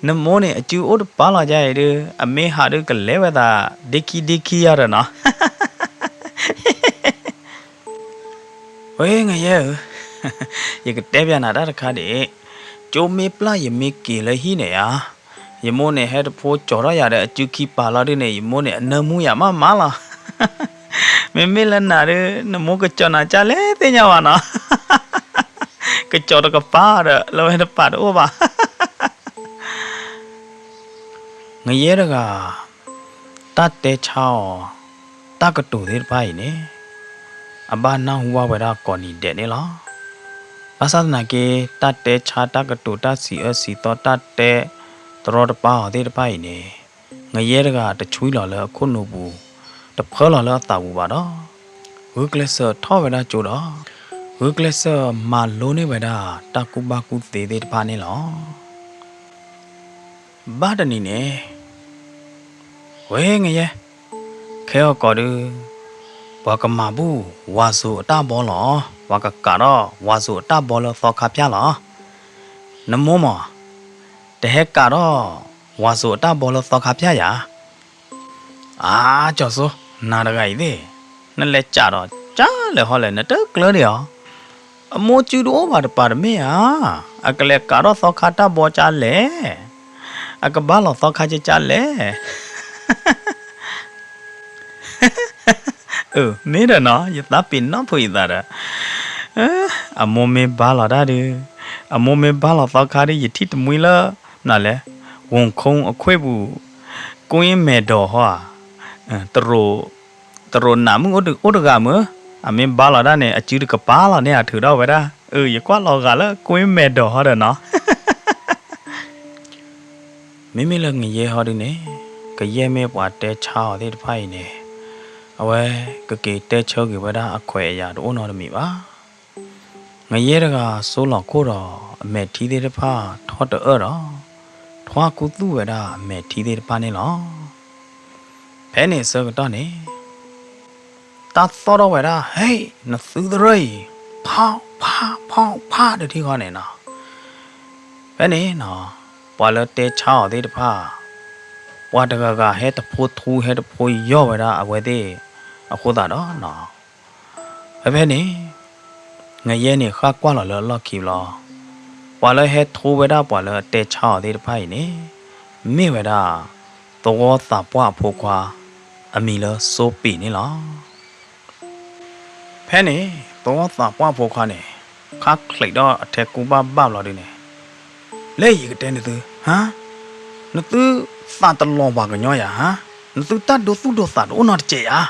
နမိၢ်န့ၣ် အစုအိၣ်တပၤလီၤဒ်အံၤဒု, အမ့ၢ်ဟးဒုကလဲၤဝဲသး ဒ့ခံဒ့ခံယၤဒီးနီၤ. ဝ့ၢ်ငရဲဧၢ, ယကတဲပၠးနၤတၢ်တခါဒံး, ကၠိမ့ၢ်ပျၢ်ယမ့ၢ်က့ၤလၢဟံၣ်န့ၣ်ဧါ, ယမိၢ်န့ၣ်ဟဲတဖိကၠီၤထီၣ်ယၤဒီးအစုခံပာ်လီၤဒုန့ၣ် ယမိၢ်န့ၣ်အနၢမူယၤမးမးလီၤ. မ့မ့ၢ်လၢနၤဒု, နမိၢ်ကကၠီၤနၤကၢ်လဲၣ်သ့ၣ်ညါဘၣ်နီၤ. ကကၠီၤတကပၤဒီး လၢဝဲတပၤတအိၣ်ဘၣ်. ငရဲတဂၤ တၢ်တဲဆါအီၤ တၢ်ကတိၤသ့ၣ်တဖၣ်အံၤန့ၣ် အဘၣ်နၢ်ဟူဘၣ်ဝဲဒၣ်ကိးနံၤဒဲးန့ၣ်လီၤ. ဘၣ်ဆၣ်သနာ်က့ တၢ်တဲဆါတၢ်ကတိၤ တၢ်စံးအၢစံးသီ တၢ်တဲတရီတပါအီၤသ့ၣ်တဖၣ်အံၤန့ၣ် ငရဲတဂၤတဆှံလီၤလၢအခိၣ်နူာ်ပူၤ, တဖၢလီၤလၢအသးပူၤဘၣ်ဒီး ဂုာ်ကျဲးစၢးထီၣ်ဝဲဒၣ်ကၠိဒီး ဂုာ်ကျဲးစၢးမၤလိန့ၢ်ဝဲဒၣ်တၢ်ကူၣ်ဘၣ်ကူၣ်သ့သ့ၣ်တဖၣ်န့ၣ်လီၤ. ဘၣ်တနံၤန့ၣ် ဝ့ၢ်ငရဲ, ခဲအံၤကီးဒု, ပှၤကမၤဘူၣ်ဝါစိၤအတၢ်ဘီလီၤ. ပှၤကကးထီၣ်ဝါစိၤအတၢ်ဘီလၢသီခါဖၠၣ်လီၤ. နမိၢ်မး တဟဲကးထီၣ်ဝါစိၤအတၢ်ဘီလၢသီခါဖၠၣ်ယၤ. အၢ ကၠီၤစိ, နၤတဂၤအံၤသ့ၣ်, နလဲၤကးဒီးကၢ်လဲၣ်ဟီလဲၣ် နတကျၢၤဒံးဧါ. အမိၢ်စုတအိၣ်ဘၣ်တပၤတမ့ၢ်ဧါ, အကလဲၤကးထီၣ်သီခါတၢ်ဘီကၢ်လဲၣ်, အကဘါလီၤသီခါကၢ်လဲၣ်. အၢ မ့ၢ်ဒီးနီၤ ယသးပ့ၤနီၣ်ဖိအံၤသးဒီး, အမိၢ်မ့ၢ်ဘါလီၤတၢ်ဒု, အမိၢ်မ့ၢ်ဘါလီၤသီခါဒု ယထံၣ်တမှံလၢ နလဲၤ ဝူၤခိအခွ့ၣ်ပူၤ, ကွ့မဲာ်ဒိးဟီဧါ, တရိးနးမုၢ်အိၣ်တဂၤမုၢ်, အမ့ၢ်ဘါလီၤတၢ်န့ၣ် အစုတကပၤလီၤန့ၣ် အထုးထီၣ်ဝဲဒၣ်, အၢ ယကွၢ်လီၤဂာ်လၢကွ့မဲာ်ဒိးဟီဒီးနီၤ. မ့မ့ၢ်လၢငရဲဟီဒုန့ၣ် ကယဲၢ်မ့ၢ်ပှၤတဲဆါအီၤသ့ၣ်တဖၣ်အံၤန့ၣ်, အဝဲကက့ၤတဲဆၢက့ၤဝဲဒၣ်အခွဲးအယာ်တအိၣ်နီတမံၤဘၣ်. ငရဲတဂၤစိလီၤခိၣ်ဒီးအမဲာ်ထံသ့ၣ်တဖၣ်ထီၣ်တအၢၣ်ဒီး, ထွါခူသူၣ်ဝဲဒၣ်အမဲာ်ထံသ့ၣ်တဖၣ်န့ၣ်လီၤ. ဖဲန့ၣ်အဆၢကတီၢ်န့ၣ် တၢ်သီၣ်ထီၣ်ဝဲဒၣ် ဟဲ နသုသရၢအံၤ, ဖီၣ်ဖးဖီၣ်ဖးတထံၣ်ဃီန့ၣ်နီၤ. ဖဲန့ၣ်နီၤ ပှၤလၢတဲဆါအီၤသ့ၣ်တဖၣ် ပှၤတဂၤဂၤဟဲတဖိထူဟဲတဖိယီၢ်ဝဲဒၣ်အဝဲသ့ၣ်အဃိသတးဒီးနီၤ, ဖဲဖဲန့ၣ် ငရဲန့ၣ်ဃၣ်ကွၢ်လီၤလၢအလီၢ်ခံဘျီ, ပှၤလၢဟဲထူဝဲဒၣ်ပှၤလၢအတဲဆါအီၤသ့ၣ်တဖၣ်အံၤန့ၣ် မ့ၢ်ဝဲဒၣ် သဝီသးပှၢ်အဖိခွါ အမံၤလၢစိပ့ၤန့ၣ်လီၤ. ဖဲန့ၣ် သဝီသးပှၢ်အဖိခွါန့ၣ် ခါချံးဒီးအထဲကူဘၣ်ဘၣ်ဘျီဒုန့ၣ်, လၢယကတဲနသု, ဟါ, နသုသးတလီၤပှၤကညီယၤ, ဟါ, နသုတၢ်ဒိသူၣ်ဒိသးတအိၣ်နီတစဲးယၤ,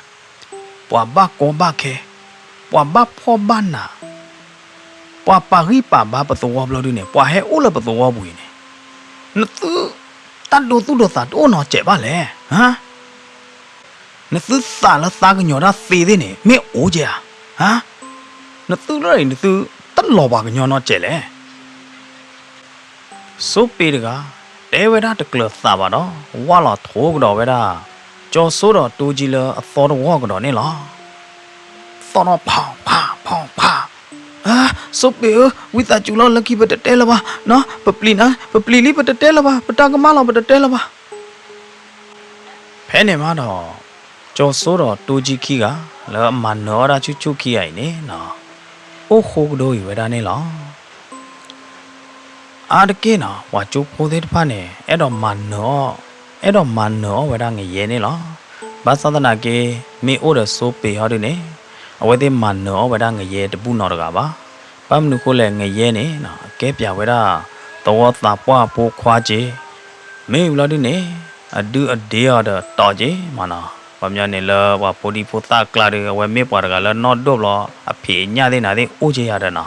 ပှၤဘၣ်ကီဘၣ်ခဲ, ပှၤဘၣ်ဖှီၣ်ဘၣ်နး, ပှၤပာ်ဂံၢ်ပာ်ဘါပသဝီဘျီဒုန့ၣ် ပှၤဟဲအိၣ်လၢပသဝီပူၤအံၤန့ၣ်, နသုတၢ်ဒိသူၣ်ဒိသးတအိၣ်နီတစဲးဘၣ်လဲၣ်, ဟါ. နသုသးလၢသးကညီၤတၢ်သ့သ့ၣ်န့ၣ် မ့ၢ်အိၣ်ကဲဧါ. ဟါ, နသုလၢအံၤ နသုတလီၤပှၤကညီနီတစဲးလဲၣ်. စိပ့ၤတဂၤ တဲဝဲဒၣ်တကျၢၤသးဘၣ်ဒီး ဝၢ်လီၤထိကဒီးဝဲဒၣ် ကၠီၤစိဒီးတိကၠံလၢအသီတဝီကဒီးန့ၣ်လီၤ. သီၣ်ထီၣ်ဖးဖးဖးဖး, အၢ, စိပ့ၤဧၢ, ဝံသးစူၤလီၤ လၢခံပတတဲလၢၤဘၣ်, ပပျံၤနၤ, ပပျံၤလံ ပတတဲလၢၤဘၣ်, ပတၢ်ကမၣ်လီၤ ပတတဲလၢၤဘၣ်. ဖဲန့ၣ်မးဒီး ကၠီၤစိဒီးတိကၠံခံဂၤ လၢအမၤနၢၤအီၣ်တၢ်ဆူၣ်ဆူၣ်ခံဂၤအံၤန့ၣ် အိၣ်ဃိကဒီးအံၤဝဲဒၣ်န့ၣ်လီၤ. အါတက့ၢ်နီၤ ပှၤကၠိဖိသ့ၣ်တဖၣ်န့ၣ် အဲၣ်ဒိးမၤနၢၤအီၣ်, အဲၣ်ဒိးမၤနၢၤအီၣ်ဝဲဒၣ်ငရဲန့ၣ်လီၤ. ဘၣ်ဆၣ်သနာ်က့ မ့ၢ်အိၣ်ဒီးစိပ့ၤဟီဒုန့ၣ် အဝဲသ့ၣ်မၤနၢၤအီၣ်ဝဲဒၣ်ငရဲတဘူၣ်နီတဂၤဘၣ်. ဘၣ်မနုၤဃိလဲၣ် ငရဲန့ၣ် အကဲပၠးဝဲဒၣ် သဝီသးပှၢ်အဖိခွါက့, မ့ၢ်ဘျီဒုန့ၣ် အဒုးအဒ့အီၤဒီးတီၤက့မးနီၤ. ပှၤမညီန့ၣ်လၢပှၤဖိဒံဖိသၣ်အကျါဒီး အဝဲမ့ၢ်ပှၤတဂၤလၢနီၢ်ဒိၣ်ဘျီ အဖံးအညၣ်သ့ၣ်နၤသ့ၣ်အိၣ်က့ယၤဒီးနီၤ.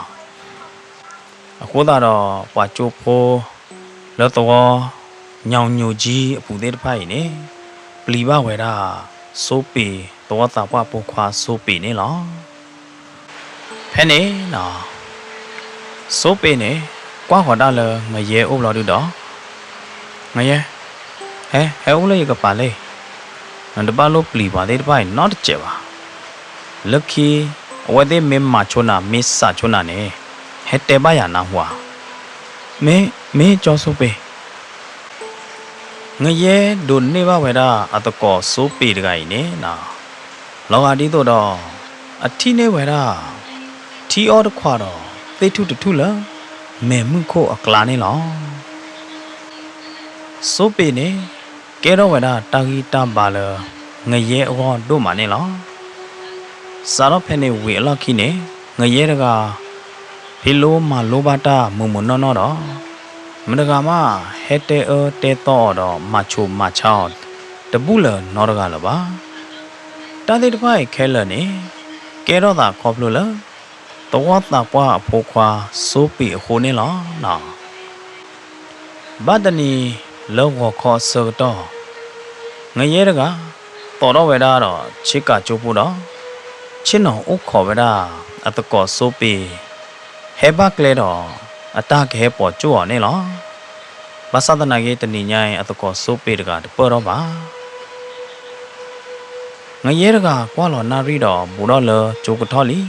အဃိသတးဒီး ပှၤကၠိဖိ လၢသဝီ ညောင်ညိုကြီး အပူၤသ့ၣ်တဖၣ်အံၤန့ၣ် ပျံၤဘၣ်ဝဲဒၣ် စိပ့ၤ သဝီသးပှၢ်ဖိခွါစိပ့ၤန့ၣ်လီၤ. ဖဲန့ၣ်နီၤ စိပ့ၤန့ၣ် ကွၢ်ဃီၤတၢ်လၢငရဲအိၣ်ဘျီဒုဒီး ငရဲ, ဟဲ, ဟဲအိၣ်လၢယကပၤလံ. နတဘၣ်လိၣ်ပျံၤပှၤသ့ၣ်တဖၣ်အံၤနီတစဲးဘၣ်. လၢခံ အဝဲသ့ၣ်မ့ၢ်မၤဆိနၤ မ့ၢ်စးဆိနၤန့ၣ် ဟဲတဲဘၣ်ယၤနၢ်ဟူဧါ. မ့ၢ်, မ့ၢ်ကၠီၤစိပ့ၤ. ငရဲဒိးန့ၢ်ဘၣ်ဝဲဒၣ်အသကိးစိပ့ၤတဂၤအံၤန့ၣ်နီၤ လီၤဂာ်ဒ်သိးဒီး အထံၣ်န့ၢ်ဝဲဒၣ် ထံအီၣ်တခွးဒီး သ့ၣ်ထူၣ်တထူၣ်လၢ မဲာ်မုၢ်ခိၣ်အကျါန့ၣ်လီၤ. စိပ့ၤန့ၣ် ကဲထီၣ်ဝဲဒၣ်တၢ်ဂံၢ်တၢ်ဘါလၢ ငရဲအဂီၢ်ဒိၣ်မးန့ၣ်လီၤ. စးထီၣ်ဖဲန့ၣ်ဝံၤအလီၢ်ခံန့ၣ် ငရဲတဂၤ ဖံးလိမၤလိဘၣ်တၢ်မုာ်မုာ်နီၢ်နီၢ်ဒီး မတၤတဂၤမး ဟဲတဲအၢတဲသီအီၤဒီး မၤဆူးမၤဆါအီၤ တဘူၣ်လၢၤနီတဂၤလၢၤဘၣ်. တၢ်သ့ၣ်တဖၣ်အံၤခဲလၢာ်န့ၣ် ကဲထီၣ်သးခီဖျိလၢ သဝီသးပှၢ်အဖိခွါစိပ့ၤအဃိန့ၣ်လီၤ. ဘၣ်တနံၤလၢဂီၤခီအဆၢကတီၢ် ငရဲတဂၤ သိးထီၣ်ဝဲဒၣ်ဒီးဆ့ကၤကၠိဖိဒီး ဆ့ၣ်နီၤအိၣ်ခိးဝဲဒၣ်အသကိးစိပ့ၤ ဟဲဘၣ်ကျဲဒီး အတၢ်ကဟဲပိာ်ကၠိၣ်အီၤန့ၣ်လီၤ. ဘၣ်ဆၣ်သနာ်က့တနံၤညါအံၤ အသကိးစိပ့ၤတဂၤတပၢၢ်ထီၣ်ဘၣ်. ငရဲတဂၤကွၢ်လီၤနၣ်ရံၣ်ဒီးဘူးထီၣ်လၢကၠိကထီၣ်လံ.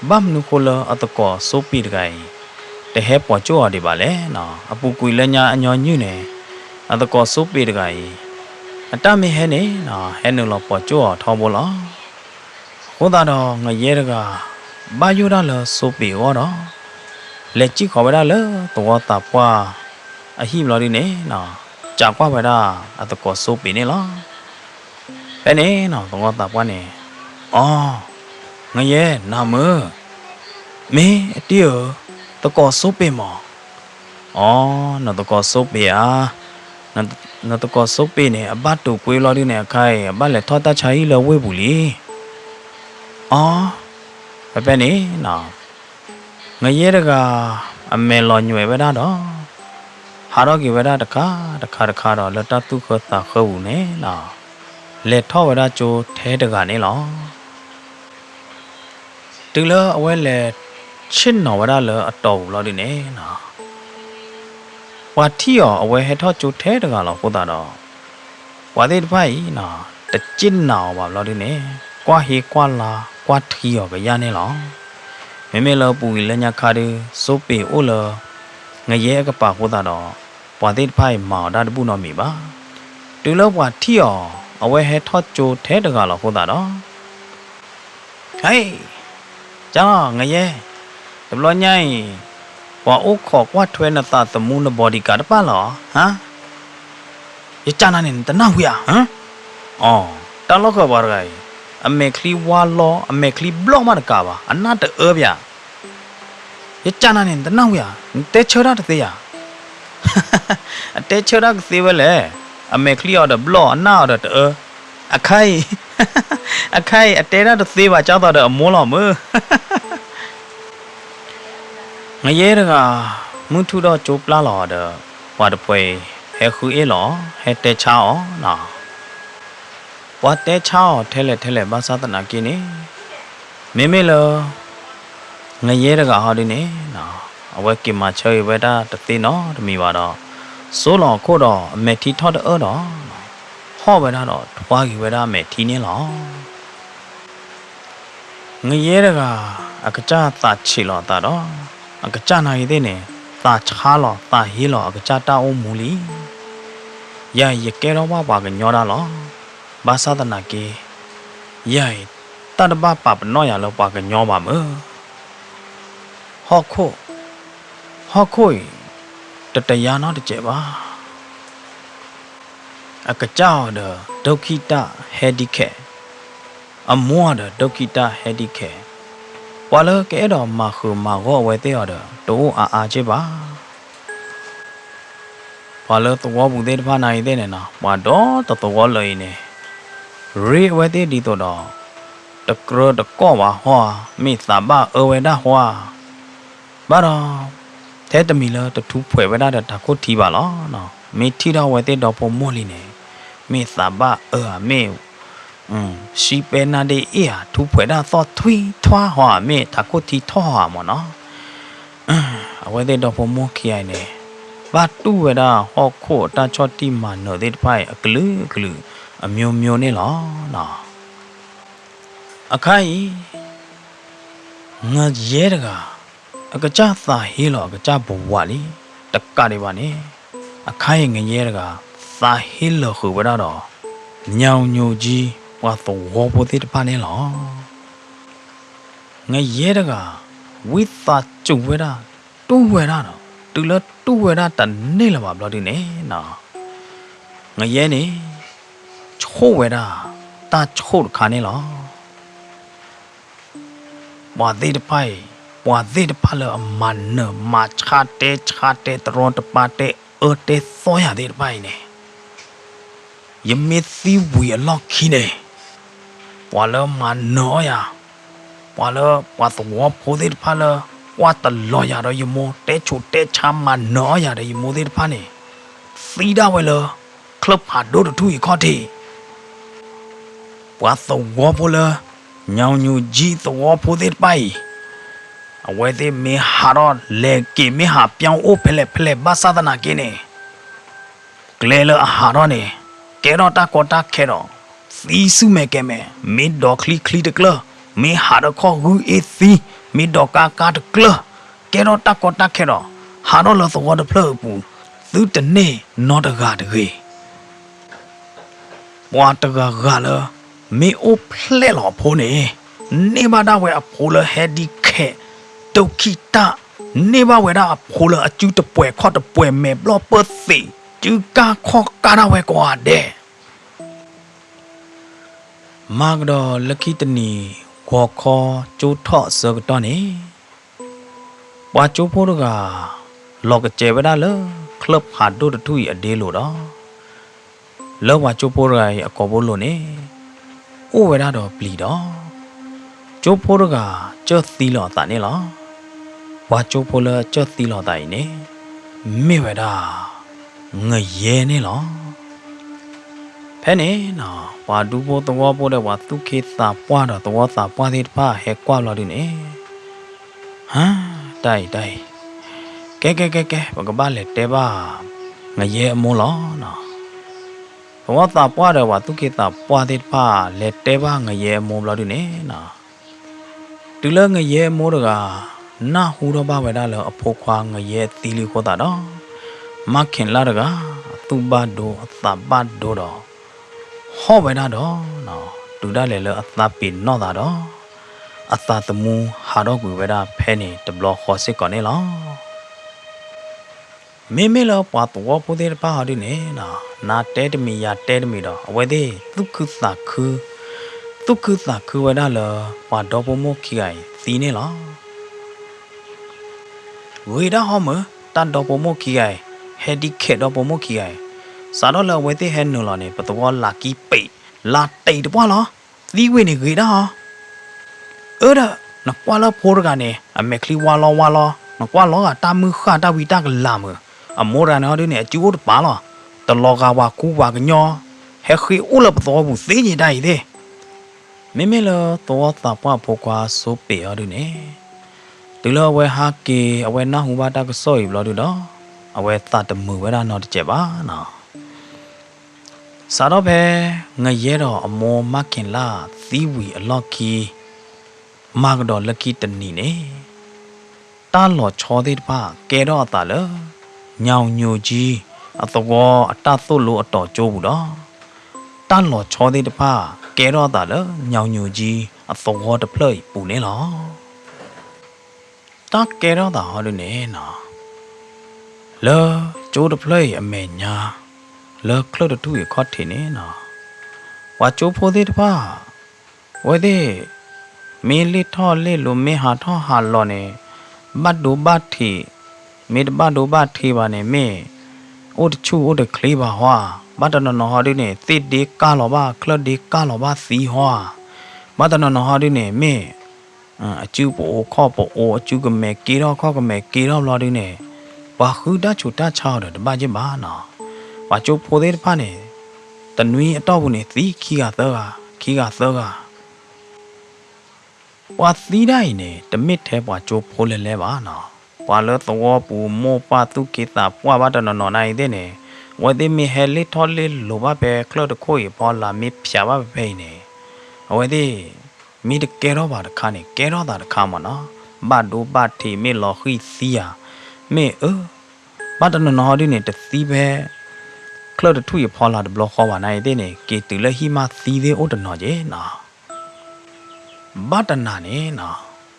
ဘၣ်မနုၤဃိလၢအသကိးစိပ့ၤတဂၤအံၤ တဟဲပိာ်ကၠိၣ်အီၤဒံးဘၣ်လဲၣ်. အပူၤကွံာ်လၢညါအညီနုၢ်န့ၣ် အသကိးစိပ့ၤတဂၤအံၤ အတၢ်မ့ၢ်ဟဲန့ၣ် ဟဲနုာ်လီၤပိာ်ကၠိၣ်အီၤထီဘိလီၤ. အဃိသတးဒီးငရဲတဂၤ ဘၣ်ယိၣ်ဒၣ်လၢစိပ့ၤအဂီၢ်ဒီး လဲၤစံၣ်ဃီၤဝဲဒၣ်လၢသဝီသးပှၢ်အဟံၣ်ဘျီဒုန့ၣ် စံးကွၢ်ဝဲဒၣ်အသကိးစိပ့ၤန့ၣ်လီၤ. ဖဲန့ၣ်သဝီသးပှၢ်န့ၣ် အိ, ငရဲနၤမုာ်, မ့ၢ်အတံၢ်ဧၢ, သကိးစိပ့ၤမး. အိ, နသကိးစိပ့ၤဧါ, နသကိးစိပ့ၤန့ၣ် အဘၣ်တိာ်ကွ့ဘျီဒုန့ၣ် အခါအံၤ အဘၣ်လဲၤထီၣ်တၢ်ဆါဟံၣ်လၢဝ့ၢ်ပူၤလံ. အိ, ဖဲဖဲန့ၣ် ငရဲတဂၤ အမဲာ်လီၤညွဲးဝဲဒၣ်ဒီး ဟးထီၣ်က့ၤဝဲဒၣ်တခါတခါတခါဒီး လၢတၢ်သူၣ်ခၢသးခၢပူၤန့ၣ် လဲၤထီၣ်ဝဲဒၣ်ကၠိထဲတဂၤန့ၣ်လီၤ. တုၤလၢအဝဲလဲၤဆ့ၣ်နီၤဝဲဒၣ်လၢအတီၢ်ပူၤဘျီဒုန့ၣ် ပှၤထံၣ်အီၤ အဝဲဟဲထီၣ်ကၠိထဲတဂၤလီၤအဃိသတးဒီး ပှၤသ့ၣ်တဖၣ်အံၤ တစ့ၣ်နာ်အီၤဘၣ်ဘျီဒုန့ၣ် ကွၢ်ဟ့ကွၢ်လါကွၢ်ထံအီၤကယၢ်န့ၣ်လီၤ. မ့မ့ၢ်လၢပူၤကွံာ်လၢညါခါဒု စိပ့ၤအိၣ်လၢ ငရဲအကပၤအဃိသတးဒီး ပှၤသ့ၣ်တဖၣ်အံၤမၤအီၤတၢ်တဘူၣ်နီတမံၤဘၣ်. တုၤလၢပှၤထံၣ်အီၤ အဝဲဟဲထီၣ်ကၠိထဲတဂၤလီၤအဃိသတးဒီး ဟဲ, ကၢ်လီၤ ငရဲ, တဘျီညါအံၤ ပှၤအိၣ်ခိးကွၢ်ထွဲနသးသမူန bodyguard တဖၣ်လီၤဧါ. ယကၢ်နၤန့ၣ် နတနၢ်ဟူဧါ. အိ, တၢ်လီၢ်ဃၢၤပှၤတဂၤအံၤ အမဲာ်ချံဝါလီ အမဲာ်ချံဘျီၣ်မးတကးဘၣ် အနၢ်တအၢဘၣ်. ယကၢ်နၤန့ၣ် နတနၢ်ဟူဧါ, နတဲဆၢတၢ်တသ့ဧါ. အတဲဆၢတၢ်ကသ့ဝဲလဲၣ်, အမဲာ်ချံအီၤဒီးဘျီၣ် အနၢ်အီၤဒီးတအၢ. အခါအံၤ, အခါအံၤ အတဲတၢ်တသ့ဘၣ် ကၢ်သိးဒီးအမိၢ်လီၤမုၢ်. ငရဲတဂၤ မုၢ်ထူၣ်ဒီးကၠိပျၢ်လီၤဒီး ပှၤတဖှဲးအံၤ ဟဲဃုအ့ၣ်လီၤ ဟဲတဲဆါအီၤနီၤ. ပှၤတဲဆါအီၤထဲလဲၣ်ထဲလဲၣ်ဘၣ်ဆၣ်သနာ်က့န့ၣ်, မ့မ့ၢ်လၢ ငရဲတဂၤဟီဒုန့ၣ်, အဝဲက့ၤမၤဆၢအံၤဝဲဒၣ်တသ့နီတမံၤဘၣ်ဒီး, စိလီၤအခိၣ်ဒီးအမဲာ်ထံထီၣ်တအၢဒီး, ဟီၣ်ဝဲဒၣ်ဒီးထွါက့ၤဝဲဒၣ်အမဲာ်ထံန့ၣ်လီၤ. ငရဲတဂၤ အကစၢ်သးဆံးလီၤအသးဒီး, အကစၢ်နာ်ဂ့ၤသ့ၣ်န့ၣ်, သးဆါလီၤသးဟ့လီၤအကစၢ်တၢ်အိၣ်မူလံ. ယၤအံၤယကဲထီၣ်ဘၣ်ပှၤကညီဒၣ်လီၤ. ဘၣ်ဆၣ်သနာ်က့, ယၤအံၤ တၢ်တဘၣ်ပာ်ပနီၣ်ယၤလၢပှၤကညီဘၣ်မၢ်. ဟီၣ်ခိၣ်, ဟီၣ်ခိၣ်အံၤ တတယာ်နီတစဲးဘၣ်. အကစၢ်အီၤဒီး ဒုက္ခိတ handicap, အမိၢ်အီၤဒီး ဒုက္ခိတ handicap, ပှၤလၢကအဲၣ်ဒိးမၤဃုာ်မၤဂီၢ်အဝဲသ့ၣ်အီၤဒီး တအိၣ်အါအါက့ၢ်ဘၣ်. ပှၤလၢသဝီပူၤသ့ၣ်တဖၣ်နာ်ဂ့ၤသ့ၣ်န့ၣ်နီၤ, ပှၤဒီတသဝီလၢအံၤန့ၣ်, ရ့အဝဲသ့ၣ်ဒ်သိးဒီး တကြၢးတကီၢ်ဘၣ်ဟီဧါ, မ့ၢ်သးဘၣ်အၢဝဲဒၣ်ဟီဧါ. ဘၣ်ဒီး ထဲတမံၤလၢတထူးဖှဲးဝဲဒၣ်ဒီးထးခိၣ်ထံဘၣ်လီၤ. မ့ၢ်ထံၣ်ထီၣ်ဝဲသ့ၣ်ဒီဖိမိၢ်လံန့ၣ်, မ့ၢ်သးဘၣ်အၢဧါ, မ့ၢ် စံးပဲနါဒ့အ့ၣ်ဧါ, ထူးဖှဲးဒၣ်သီၣ်ထွံထွါဟီဧါ, မ့ၢ်ထးခိၣ်ထံထီၣ်ဟီဧါမၢ်နီၤ. အဝဲသ့ၣ်ဒီဖိမိၢ်ခံဂၤအံၤန့ၣ်, ဘၣ်တူၢ်ဝဲဒၣ်ဟီၣ်ခိၣ်အတၢ်ဆီၣ်တံၢ်မၤနၢၤသ့ၣ်တဖၣ်အံၤ အကလုာ်ကလုာ် အမျိုးမျိုးန့ၣ်လီၤ. အခါအံၤ ငရဲတဂၤ အကစၢ်သးဟ့လီၤအကစၢ်ဘဝလံ, တကးဒံးဘၣ်န့ၣ်, အခါအံၤငရဲတဂၤ သးဟ့လီၤဃုာ်ဝဲဒၣ်ဒီး ညောင်ညိုကြီး ပှၤသဝီဖိသ့ၣ်တဖၣ်န့ၣ်လီၤ. ငရဲတဂၤ ဝံသးစူၤဝဲဒၣ် တူၢ်ဝဲဒၣ်ဒီး တုၤလၢတူၢ်ဝဲဒၣ်တန့ၢ်လၢၤဘၣ်ဘျီဒုန့ၣ်နီၤ, ငရဲန့ၣ် ဆိၣ်ဝဲဒၣ် တၢ်ဆိၣ်တခါန့ၣ်လီၤ. ပှၤသ့ၣ်တဖၣ်အံၤ, ပှၤသ့ၣ်တဖၣ်လၢအမၤနၢၤမၤဆါတဲဆါတဲတရီတပါတဲအၢတဲသီယၤသ့ၣ်တဖၣ်အံၤန့ၣ်, ယမ့ၢ်သံဝံၤအလီၢ်ခံန့ၣ်, ပှၤလၢမၤနၢၤအီၣ်ယၤ, ပှၤလၢပှၤသဝီဖိသ့ၣ်တဖၣ်လၢ ကွၢ်တလီၤယၤဒီးယမိၢ် တဲဆိးတဲဆါမၤနၢၤအီၣ်ယၤဒီးယမိၢ်သ့ၣ်တဖၣ်န့ၣ်, သံဒၣ်ဝဲလၢ ချၢၣ်ဖးဒိၣ်တထူၣ်အံၤခီၣ်ထံး ပှၤသဝီဖိလၢ ညောင်ညိုကြီး သဝီဖိသ့ၣ်တဖၣ်အံၤ, အဝဲသ့ၣ်မ့ၢ်ဟးထီၣ်လဲၤက့ၤမ့ၢ်ဟးပျီအိၣ်ဖဲလဲၣ်ဖဲလဲၣ်ဘၣ်ဆၣ်သနာ်က့န့ၣ်, ကျဲလၢအဟးထီၣ်န့ၣ် ကဲထီၣ်တၢ်ကီတၢ်ခဲဒီး သံဆူၣ်မဲာ်ကဲၤမဲာ်, မ့ၢ်ဒိးချံချံတကျၢၢ်, မ့ၢ်ဟးဒီးခီၣ်ဂုၢ်အ့ၣ်သံ, မ့ၢ်ဒိးကါကါတကျၢၢ်, ကဲထီၣ်တၢ်ကီတၢ်ခဲဒီး ဟးထီၣ်လၢသဝီတဖျၢၣ်အပူၤ, သုတန့ၢ်နီတဂၤတဂ့ၤ. ပှၤတဂၤဂၤလၢ မ့ၢ်အိၣ်ဖျဲၣ်လီၤအဖိန့ၣ်, န့ၢ်ဘၣ်ဒၣ်ဝဲအဖိလၢ handicap ဒုက္ခိတ, န့ၢ်ဘၣ်ဝဲဒၣ်အဖိလၢအစုတပှဲၤခီၣ်တပှဲၤမဲာ်ဘျီၣ်ပၢၢ်သ့ၣ်, စုကါခီၣ်ကါဒၣ်ဝဲကိးဂၤဒဲး မၤကဒီးလၢခံတနံၤ ဂီၤခီကၠိထီၣ်အဆၢကတီၢ်န့ၣ်, ပှၤကၠိဖိတဂၤ လီၤကစဲးဝဲဒၣ်လၢ ချၢၣ်ဖးဒိၣ်တထူၣ်အံၤအဒ့လိၤဒီး လၢပှၤကၠိဖိတဂၤအံၤအကိာ်ဘိလိၤန့ၣ် အိၣ်ဝဲဒၣ်ဒီးပျံၤဒီး ကၠိဖိတဂၤ ကၢၢ်သံလီၤအသးန့ၣ်လီၤ. ပှၤကၠိဖိလၢကၢၢ်သံလီၤအသးအံၤန့ၣ် မ့ၢ်ဝဲဒၣ် ငရဲန့ၣ်လီၤ. ဖဲန့ၣ်နီၤ ပှၤဒူဖိသဝီဖိဒီးပှၤသူၣ်က့သးပှၢ်ဒီးသဝီသးပှၢ်သ့ၣ်တဖၣ်ဟဲကွၢ်ဘျီဒုန့ၣ်, ဟါ, တၢ်အံၤတၢ်အံၤ, ကဲကဲကဲကဲ ပကဘၣ်လဲၤတဲဘၣ် ငရဲအမိၢ်လီၤနီၤ. သဝီသးပှၢ်ဒီးပှၤသူၣ်က့သးပှၢ်သ့ၣ်တဖၣ် လဲၤတဲဘၣ်ငရဲအမိၢ်ဘျီဒုန့ၣ်နီၤ, တုၤလၢငရဲအမိၢ်တဂၤ နၢ်ဟူထီၣ်ဘၣ်ဝဲဒၣ်လၢအဖိခွါငရဲသံလံအဃိသတးဒီး မါခ့ၤလၢ်တဂၤ အသူၣ်ဘၣ်ဒိအသးဘၣ်ဒိဒီး ဟီၣ်ဝဲဒၣ်ဒီး တုၤဒၣ်လဲာ်လၢအသးပ့ၤနီၣ်သးဒီး အသးသမူဟးထီၣ်ကွံာ်ဝဲဒၣ်ဖဲန့ၣ်တဘျီဃီစ့ၢ်ကီးန့ၣ်လီၤ. မ့မ့ၢ်လၢပှၤသဝီဖိသ့ၣ်တဖၣ်ဟီဒုန့ၣ်နီၤ နၤတဲတမံၤယၤတဲတမံၤဒီး အဝဲသ့ၣ်သူၣ်ခုသးခု, သူၣ်ခုသးခုဝဲဒၣ်လၢ ပှၤဒီဖိမိၢ်ခံဂၤအံၤသံန့ၣ်လီၤ. ဂ့ၤဒၣ်ဟီမၢ် တၢ်ဒီဖိမိၢ်ခံဂၤအံၤ handicap ဒီဖိမိၢ်ခံဂၤအံၤ, စးထီၣ်လၢအဝဲသ့ၣ်ဟဲနုာ်လီၤန့ၣ် ပသဝီလၢကံပံး, လၢတံးတပှၢ်လီၤ. သံဝံၤန့ၣ်ဂ့ၤဒၣ်ဟီ. အၢဒီး နကွၢ်လၢဖိတဂၤန့ၣ် အမဲာ်ချံဝါလီဝါလီ, နကွၢ်လီၤဂာ်တၢ်မုၢ်ဃၢ်တၢ်ဝံတၢ်ကလၤမၢ်, အမိၢ်တဂၤန့ၣ်ဟီဒုန့ၣ် အစုအိၣ်တပၤလီၤ. တလီၤဂာ်ဝၤခူဝၤကညီ, ဟဲဃ့အိၣ်လၢပသဝီပူၤသ့က့ၤတၢ်အံၤသ့ၣ်. မ့မ့ၢ်လၢသဝီသးပှၢ်ဖိခွါစိပ့ၤအီၤဒုန့ၣ်, တုၤလၢအဝဲဟးက့ၤ အဝဲနၢ်ဟူဘၣ်တၢ်ကစီၣ်အံၤဘျီဒုဒီး အဝဲသးတမုာ်ဝဲဒၣ်နီတစဲးဘၣ်နီၤ. စးထီၣ်ဖဲ ငယဲဒီးအမိၢ်မၢ်က့ၤလၢ်သံဝံၤအလီၢ်ခံ မၤကဒီးလၢခံတနံၤန့ၣ်, တၢ်လီၤဆီသ့ၣ်တဖၣ်ကဲထီၣ်အသးလၢ ညောင်ညိုကြီး အသဝီအတၢ်သိၣ်လိအတီၤကၠိပူၤဒီး တၢ်လီၤဆီသ့ၣ်တဖၣ်ကဲထီၣ်အသးလၢ ညောင်ညိုကြီး အသဝီတဖျၢၣ်အံၤပူၤန့ၣ်လီၤ. တၢ်ကဲထီၣ်သးဟီဒုန့ၣ်နီၤ, လၢကၠိတဖျၢၣ်အံၤအမဲာ်ညါ လၢချၢၣ်တထူၣ်အံၤအခီၣ်ထံးန့ၣ်နီၤ, ပှၤကၠိဖိသ့ၣ်တဖၣ် အဝဲသ့ၣ် မ့ၢ်လ့ၣ်ထီၣ်လ့ၣ်လီၤ မ့ၢ်ဟးထီၣ်ဟးလီၤန့ၣ် ဘၣ်ဒိဘၣ်ထံး, မ့ၢ်တဘၣ်ဒိဘၣ်ထံးဘၣ်န့ၣ် မ့ၢ်အိၣ်တဆူၣ်အိၣ်တချ့ဘၣ်ဟီဧါ. ဘၣ်တနီၤနီၤဟီဒုန့ၣ် သ့ၣ်ဒ့ကၢ်လီၤဘၣ် ချၢၣ်ဒ့ကၢ်လီၤဘၣ်သံဟီဧါ. ဘၣ်တနီၤနီၤဟီဒုန့ၣ် မ့ၢ် အစုပအိၣ်ခီၣ်ပအိၣ် အစုကမဲာ်က့ထီၣ်ခီၣ်ကမဲာ်က့ထီၣ်ဘျီဒုန့ၣ် ပှၤဃုတၢ်ဆူးတၢ်ဆါအီၤဒီးတဘၣ်က့ဘၣ်နီၤ. ပှၤကၠိဖိသ့ၣ်တဖၣ်န့ၣ် တနွံအတီၢ်ပူၤန့ၣ် သံခံဂၤသၢဂၤ, ခံဂၤသၢဂၤ. ပှၤသံဒၣ်အံၤန့ၣ် တမ့ၢ်ထဲပှၤကၠိဖိလဲၤလဲၤဘၣ်နီၤ. ပှၤလၢသဝီပူၤမိၢ်ပၢ်သူၣ်က့သးပှၢ်ဘၣ်တနီၤနီၤန့ၣ်အံၤသ့ၣ်န့ၣ် အဝဲသ့ၣ်မ့ၢ်ဟဲလ့ၣ်ထီၣ်လ့ၣ်လီၤဘၣ်ဖဲချၢၣ်တခိၣ်အံၤဖီလာ်မ့ၢ်ဖျးဘၣ်ဖဲဖဲအံၤန့ၣ် အဝဲသ့ၣ် မ့ၢ်တကဲထီၣ်ဘၣ်တခါန့ၣ် ကဲထီၣ်သးတခါမ့ၢ်နီၤ. ဘၣ်ဒိဘၣ်ထံး မ့ၢ်လီၤဃံၢ်သံဧါ, မ့ၢ်အၢ ဘၣ်တနီၤနီၤဟီဒုန့ၣ် တသံဖဲ ချၢၣ်တထူၣ်အံၤဖီလာ်တဘျီဃီဘၣ်န့ၣ်အံၤသ့ၣ်န့ၣ် က့ၤတုၤလၢဟံၣ်မးသံသ့ၣ်အိၣ်တနီၤက့နီၤ. ဘၣ်တနၤန့ၣ်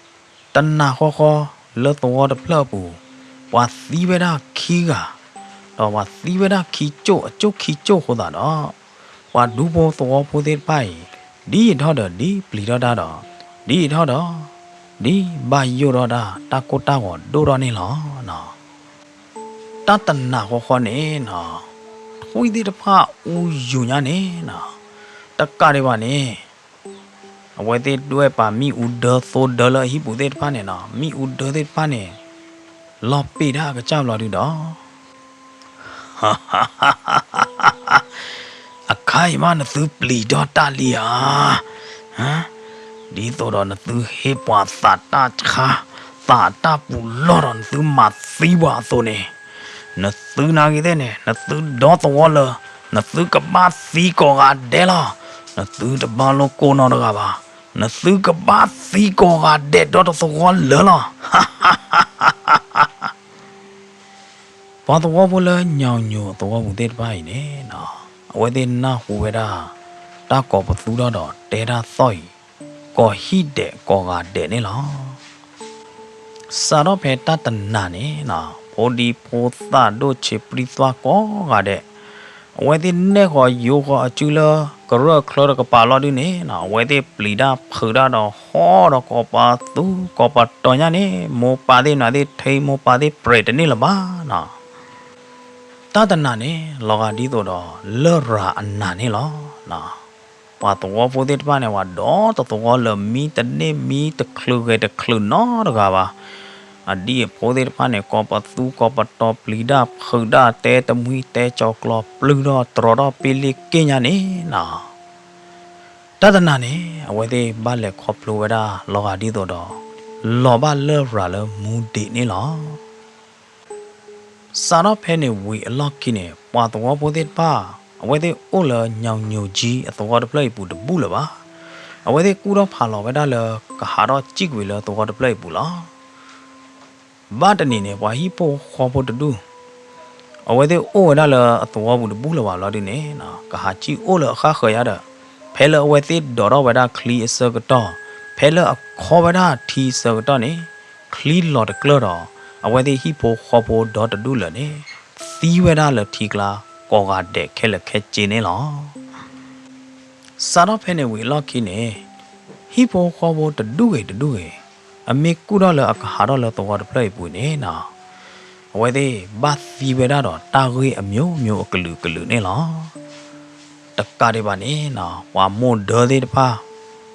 နီၤ, တနၤဃီဃီ လၢသဝီတဖျၢၣ်အပူၤ ပှၤသံဝဲဒၣ်ခံဂၤ, ဒီးပှၤသံဝဲဒၣ်ခံကၠိၣ် အကၠိၣ်ခံကၠိၣ်အဃိသတးဒီး ပှၤဒူဖိသဝီဖိသ့ၣ်တဖၣ်အံၤ ဒ်အံၤထီၣ်ဒီးဒ်ပျံၤထီၣ်တၢ်ဒီး ဒ်အံၤထီၣ်ဒီး ဒ်ဘၣ်ယိၣ်ထီၣ်တၢ် တၢ်ကိၢ်တၢ်ဂီၤဒိၣ်ထီၣ်န့ၣ်လီၤ. တၢ်တနၤဃီဃီန့ၣ်နီၤ, ထွံၣ်သ့ၣ်တဖၣ်အူယူၤညါန့ၣ်နီၤ, တကးဒံးဘၣ်န့ၣ် အဝဲသ့ၣ်ဒွဲၣ်ပာ်မ့ၣ်အူဒၢသိဒၢလၢအဟံၣ်ပူၤသ့ၣ်တဖၣ်န့ၣ်နီၤ, မ့ၣ်အူဒၢသ့ၣ်တဖၣ်န့ၣ် လီၤပ့ၤဒၣ်အကစၢ်ဘျီဒုဒီး အခါအံၤမးနသုပျံၤထီၣ်တၢ်လံဧါ. ဒ်သိးဒီးနသုဟ့ၣ်ပှၤသးတၢ်ဆါသးတၢ်ပူၤလီၢ်ဒီးနသုမၤသံပှၤအသိးန့ၣ်, နသုနာ်က့သ့ၣ်န့ၣ် နသုဒီသဝီလၢာ်, နသုကဘၣ်သံကိးဂၤဒဲးလီၤ. နသုတဘၣ်လိကိၢ်နီတဂၤဘၣ်. နသုကဘၣ်သံကိးဂၤဒဲးဒီတသဝီလၢာ်လီၤ. ပှၤသဝီဖိလၢညောင်ညိုအသဝီပူၤသ့ၣ်တဖၣ်အံၤန့ၣ်နီၤ, အဝဲသ့ၣ်နၢ်ဟူဝဲဒၣ် တၢ်ကိးပသူထီၣ်ဒီးတဲတၢ်သီၣ်အံၤ ကိးဟံၣ်ဒဲးကိးဂၤဒဲးန့ၣ်လီၤ. စးထီၣ်ဖဲတၢ်တနၤန့ၣ်နီၤ, ဖိဒံဖိသၣ်ဒိၣ်ဆံးပြံသွါကိးဂၤဒဲး အဝဲသ့ၣ်နဲၣ်ဃီၤယိဃီၤအစုလၢကရၢၢ်ချၢတကပၤလီၤဒုန့ၣ်နီၤ, အဝဲသ့ၣ်ပျံၤတၢ်ဖုးတၢ်ဒီးဟီၣ်ဒီးကိးပသူကိးပတီၤညါန့ၣ်, မိၢ်ပၢ်သ့ၣ်နၤသ့ၣ်ထံမိၢ်ပၢ်သ့ၣ်ပြဲးတန့ၢ်လၢၤဘၣ်နီၤ. တၢ်တနၤန့ၣ် လီၤဂာ်ဒ်သိးဒီး လရာ်အနၤန့ၣ်လီၤ. ပှၤသဝီဖိသ့ၣ်တဖၣ်န့ၣ် ပှၤဒီတသဝီလၢာ် မံတန့ၢ်မံတချုးဂဲၤတချုးနီတဂၤဘၣ်. အဒံၣ်အဖိသ့ၣ်တဖၣ်န့ၣ် ကိးပသူကိးပတီၤပျံၤတၢ်ဖုးတၢ် တဲတမှံတဲကၠီၤကျီၤ ပျုၢ်ထီၣ်တြီထီၣ်ပ့လ့ၣ်က့ၣ်ညါန့ၣ်နီၤ. တၢ်တနၤန့ၣ် အဝဲသ့ၣ်ဘၣ်လဲၤခီဖျိဝဲဒၣ် လီၤဂာ်ဒ်သိးဒီး လီၤဘၣ်လရာ်လၢမူဒံးန့ၣ်လီၤ. စးထီၣ်ဖဲန့ၣ်ဝံၤအလီၢ်ခံန့ၣ် ပှၤသဝီဖိသ့ၣ်တဖၣ် အဝဲသ့ၣ်အိၣ်လၢညောင်ညိုကြီးအသဝီတဖျၢၣ်အံၤပူၤတဘူၣ်လၢၤဘၣ်. အဝဲသ့ၣ်ကူၣ်ထီၣ်ဖးလီၤဝဲဒၣ်လၢ ကဟးထီၣ်စံၣ်ကွံာ်လၢသဝီတဖျၢၣ်အံၤပူၤလီၤ. ဘၣ်တနံၤန့ၣ် ပှၤဟံၣ်ဖိဃီဖိတဒူၣ် အဝဲသ့ၣ်အိၣ်ဝဲဒၣ်လၢအသဝီပူၤတဘူၣ်လၢၤဘၣ်လီၤဒုန့ၣ် ကဟးစံၣ်အိၣ်လၢအဃၣ်ဃၢၤယါဒီး ဖဲလၢအဝဲသ့ၣ်ဒိးထီၣ်ဝဲဒၣ်ချံအဆၢကတီၢ် ဖဲလၢအခီဝဲဒၣ်ထံအဆၢကတီၢ်န့ၣ် ချံလီၤတကျၢၢ်ဒီး အဝဲသ့ၣ်ဟံၣ်ဖိဃီဖိဒီတဒူၣ်လၢာ်န့ၣ် သံဝဲဒၣ်လၢထံကျါ ကိးဂၤဒဲးခဲလၢာ်ခဲဆ့န့ၣ်လီၤ. စးထီၣ်ဖဲန့ၣ်ဝံၤအလီၢ်ခံန့ၣ် ဟံၣ်ဖိဃီဖိတဒူၣ်ဂ့ၤတဒူၣ်ဂ့ၤ အမ့ၢ်ကူၣ်ထီၣ်လၢအကဟးထီၣ်လၢသဝီတဖျၢၣ်အံၤပူၤန့ၣ်နီၤ အဝဲသ့ၣ်ဘၣ်သံဝဲဒၣ်ဒီးတၢ်ဂ့ၢ်အမျိုးမျိုးအကလုာ်ကလုာ်န့ၣ်လီၤ. တကးဒံးဘၣ်န့ၣ်နီၤ ပှၤမိၢ်ဒၢသ့ၣ်တဖၣ်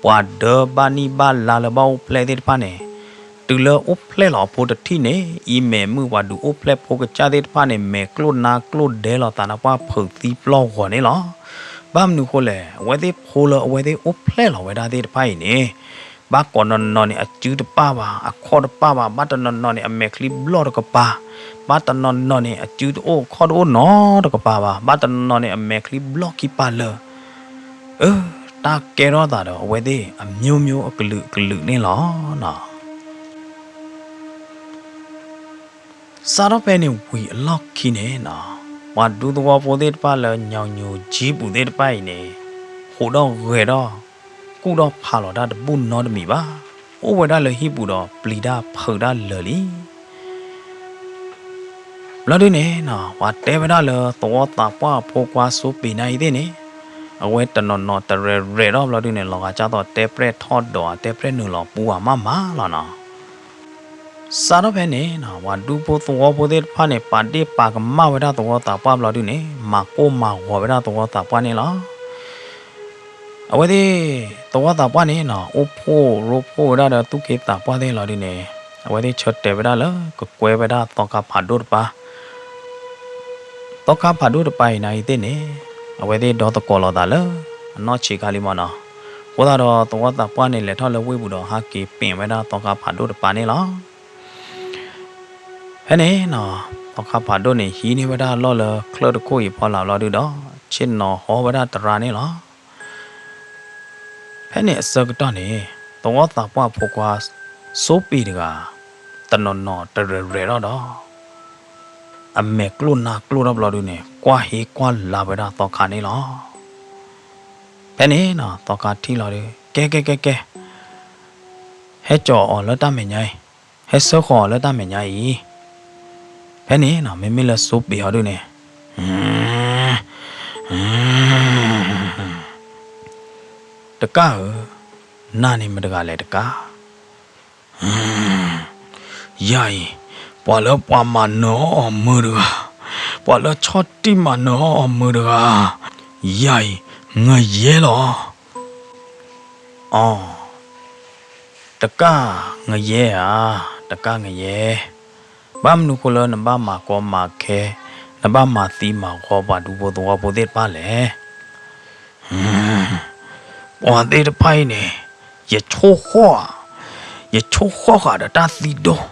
ပှၤဒၢဘၣ်နံၣ်ဘၣ်လါလၢဘၣ်အိၣ်ဖျဲၣ်သ့ၣ်တဖၣ်န့ၣ် တုၤလၢအိၣ်ဖျဲၣ်လီၤအဖိတထံၣ်န့ၣ် အံၤမဲာ်မုၢ်ပှၤဒုးအိၣ်ဖျဲၣ်ဖိကစၢ်သ့ၣ်တဖၣ်န့ၣ် မဲာ်ကျိၣ်နါကျိၣ်ဒဲလီၤသးနါပှၢ်ဖုးသံပျီၢ်ဂီၤန့ၣ်လီၤ. ဘၣ်မနုၤဃိလဲၣ်, အဝဲသ့ၣ်ဖိလၢအဝဲသ့ၣ်အိၣ်ဖျဲၣ်လီၤဝဲဒၣ်သ့ၣ်တဖၣ်အံၤန့ၣ်, ဘၣ်ကိးနီၢ်နီၢ်န့ၣ် အစုတပၣ်ဘၣ်, အခီၣ်တပၣ်ဘၣ်, ဘၣ်တနီၢ်နီၢ်န့ၣ် အမဲာ်ချံဘျီၣ်တကပၤ, ဘၣ်တနီၢ်နီၢ်န့ၣ် အစုတအိၣ်အခီၣ်တအိၣ်နီတကပၤဘၣ်, ဘၣ်တနီၢ်နီၢ်န့ၣ် အမဲာ်ချံဘျီၣ်ခံပၤလၢာ်, အၢ, တၢ်ကဲထီၣ်သးဒီးအဝဲသ့ၣ် အမျိုးမျိုးအကလုာ်ကလုာ်န့ၣ်လီၤ. စးထီၣ်ဖဲန့ၣ်ဝံၤအလီၢ်ခံန့ၣ်နီၤ, ပှၤဒူသဝီဖိသ့ၣ်တဖၣ်လၢညီနုၢ်ကၠံပူၤသ့ၣ်တဖၣ်အံၤန့ၣ်, ဟူးထီၣ်ဂဲၤထီၣ်, ကူၣ်ထီၣ်ဖးလီၤတၢ်တဘူၣ်နီတမံၤဘၣ်, အိၣ်ဝဲဒၣ်လၢဟံၣ်ပူၤဒီးပျံၤတၢ်ဖုးတၢ်လၢာ်လံ. ဘျီဒုန့ၣ်နီၤ, ပှၤတဲဝဲဒၣ်လၢသဝီသးပှၢ်အဖိခွါစိပ့ၤနၤအံၤသ့ၣ်န့ၣ်, အဝဲတနီၤနီၤတရဲၣ်ရဲၣ်ထီၣ်ဘျီဒုန့ၣ် လီၤဂာ်ကၢ်သိးတဲပြဲၢ်ထီၣ်ဒီး တဲပြဲၢ်နုာ်လီၤပူၤအမးမးလီၤနီၤ. စးထီၣ်ဖဲန့ၣ်နီၤ, ပှၤဒူဖိသဝီဖိသ့ၣ်တဖၣ်န့ၣ် ပာ်ဒ့ၣ်ပာ်ကမၣ်ဝဲဒၣ်သဝီသးပှၢ်ဘျီဒုန့ၣ် မၤကိၢ်မၤဂီၤဝဲဒၣ်သဝီသးပှၢ်န့ၣ်လီၤ. အဝဲသ့ၣ် သဝီသးပှၢ်န့ၣ်နီၤ, အိၣ်ဖှိၣ်ရိဖှိၣ်ဝဲဒၣ်ဒီးသူၣ်က့သးပှၢ်သ့ၣ်လီၤဒုန့ၣ်, အဝဲသ့ၣ်ဆၢတဲာ်ဝဲဒၣ်လၢ ကကွဲဝဲဒၣ်သီခါဖးဒိၣ်တပၤ သီခါဖးဒိၣ်တပၤအံၤနၤအံၤသ့ၣ်န့ၣ်, အဝဲသ့ၣ်ဒီသကိးလိာ်သးလၢ အနီၢ်ဆံးခါလံမၢ်နီၤ. အဃိသတးဒီးသဝီသးပှၢ်န့ၣ် လဲၤထီၣ်လၢဝ့ၢ်ပူၤဒီးဟးက့ၤပ့ၤဝဲဒၣ်သီခါဖးဒိၣ်တပၤန့ၣ်လီၤ. ဖဲန့ၣ်နီၤ, သီခါဖးဒိၣ်န့ၣ် ဟံးန့ၢ်ဝဲဒၣ်အလီၢ်လၢချၢၣ်တခိၣ်အံၤဖီလာ်ဘျီဒုဒီး, ဆ့ၣ်နီၤဟီဝဲဒၣ်တရါန့ၣ်လီၤ. ဖဲန့ၣ်အဆၢကတီၢ်န့ၣ်, သဝီသးပှၢ်အဖိခွါ စိပ့ၤတဂၤ, တနီၤနီၤတရဲၣ်ရဲၣ်ထီၣ်ဒီး အမဲာ်ကျိၣ်နါကျိၣ်ထီၣ်ဘျီဒုန့ၣ် ကွၢ်ဟ့ကွၢ်လါဝဲဒၣ်သီခါန့ၣ်လီၤ. ဖဲန့ၣ်နီၤ သီခါထံၣ်လီၤဒု, ကဲကဲကဲကဲ, ဟဲကၠီၤအီၤလၢတၢ်မဲာ်ညါအံၤ, ဟဲဆှၢဃီၤအီၤလၢတၢ်မဲာ်ညါအံၤ. ဖဲန့ၣ်နီၤ မ့မ့ၢ်လၢစိပ့ၤအီၤဒုန့ၣ်, တကၣ်ဧၢ, နၤန့ၣ်မတဂၤလဲၣ်တကၣ်. ယၤအံၤ, ပှၤလၢပှၤမၤနၢၤအီၣ်အီၤမုာ်တဂၤ, ပှၤလၢဆီၣ်တံၢ်မၤနၢၤအီၣ်အီၤမုာ်တဂၤ, ယၤအံၤ, ငယဲလီၤ. အီ, တကၣ်ငယဲဧါ, တကၣ်ငယဲ, ဘၣ်မနုၤဃိလၢနဘၣ်မၤကီမၤခဲ, နဘၣ်မၤသံမၤဂီၤပှၤဒူဖိသဝီဖိသ့ၣ်တဖၣ်လဲၣ်. ပှၤသ့ၣ်တဖၣ်အံၤန့ၣ်, ယဆိၣ်ဃီၣ်, ယဆိၣ်ဃီၣ်ဃာ်ဒီးတၢ်သံဒိၣ်,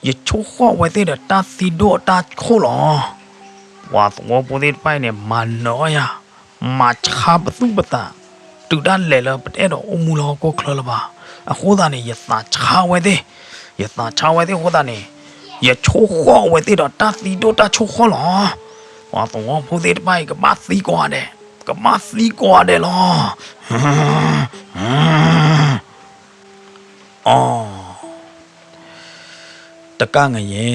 ယဆိၣ်ဃီၣ်အဝဲသ့ၣ်ဒီးတၢ်သံဒိၣ်အတၢ်ဆိၣ်လီၤ. ပှၤသဝီဖိသ့ၣ်တဖၣ်အံၤန့ၣ် မၤနၢၤအီၣ်ယၤ, မၤဆါပသူၣ်ပသး, တုၤဒၣ်လဲာ်လၢပတအဲၣ်ဒိးအိၣ်မူလၢဟီၣ်ခိၣ်ချၢလၢၤဘၣ်. အဃိသတးန့ၣ် ယသးဆါဝဲသ့ၣ်, ယသးဆါဝဲသ့ၣ်အဃိသတးန့ၣ်, ယဆိၣ်ဃီၣ်အဝဲသ့ၣ်ဒီးတၢ်သံဒိၣ်တၢ်ဆိၣ်ဃီၣ်လီၤ. ပှၤသဝီဖိသ့ၣ်တဖၣ်အံၤ ကဘၣ်သံကိးဂၤဒဲး, ကဘၣ်သံကိးဂၤဒဲးလီၤ. အီ, တကၣ်ငယဲ,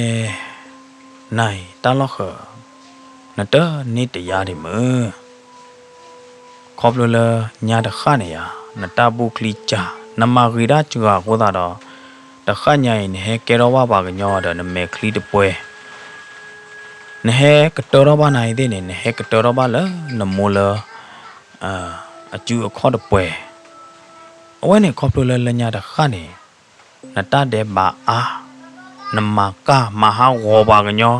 နၤအံၤတၢ်လီၢ်ဃၢၤ, နတန့ၢ်တယါဒံးမုၢ်, ခီဖျိလၢညါတဃၣ်န့ၣ်ယါ, နတၢ်ဘူၣ်ချံကၢ်, နမၤဂ့ၤတၢ်စှၤအဃိသတးဒီး, တဃၣ်ညါအံၤ နဟဲကဲထီၣ်ဘၣ်ပှၤကညီဒီးနမဲာ်ချံတပှဲၤ, နဟဲကတၢၢ်ထီၣ်ဘၣ်နၤအံၤသ့ၣ်န့ၣ် နဟဲကတၢၢ်ထီၣ်ဘၣ်လၢနမိၢ်လၢ အစုအခီၣ်တပှဲၤ, အဝဲန့ၣ်ခီဖျိလၢလၢညါတဃၣ်န့ၣ်, နတၢ်ဒဲးဘးအါ, နမၤကၢ်မၤဟးဂီၤပှၤကညီ,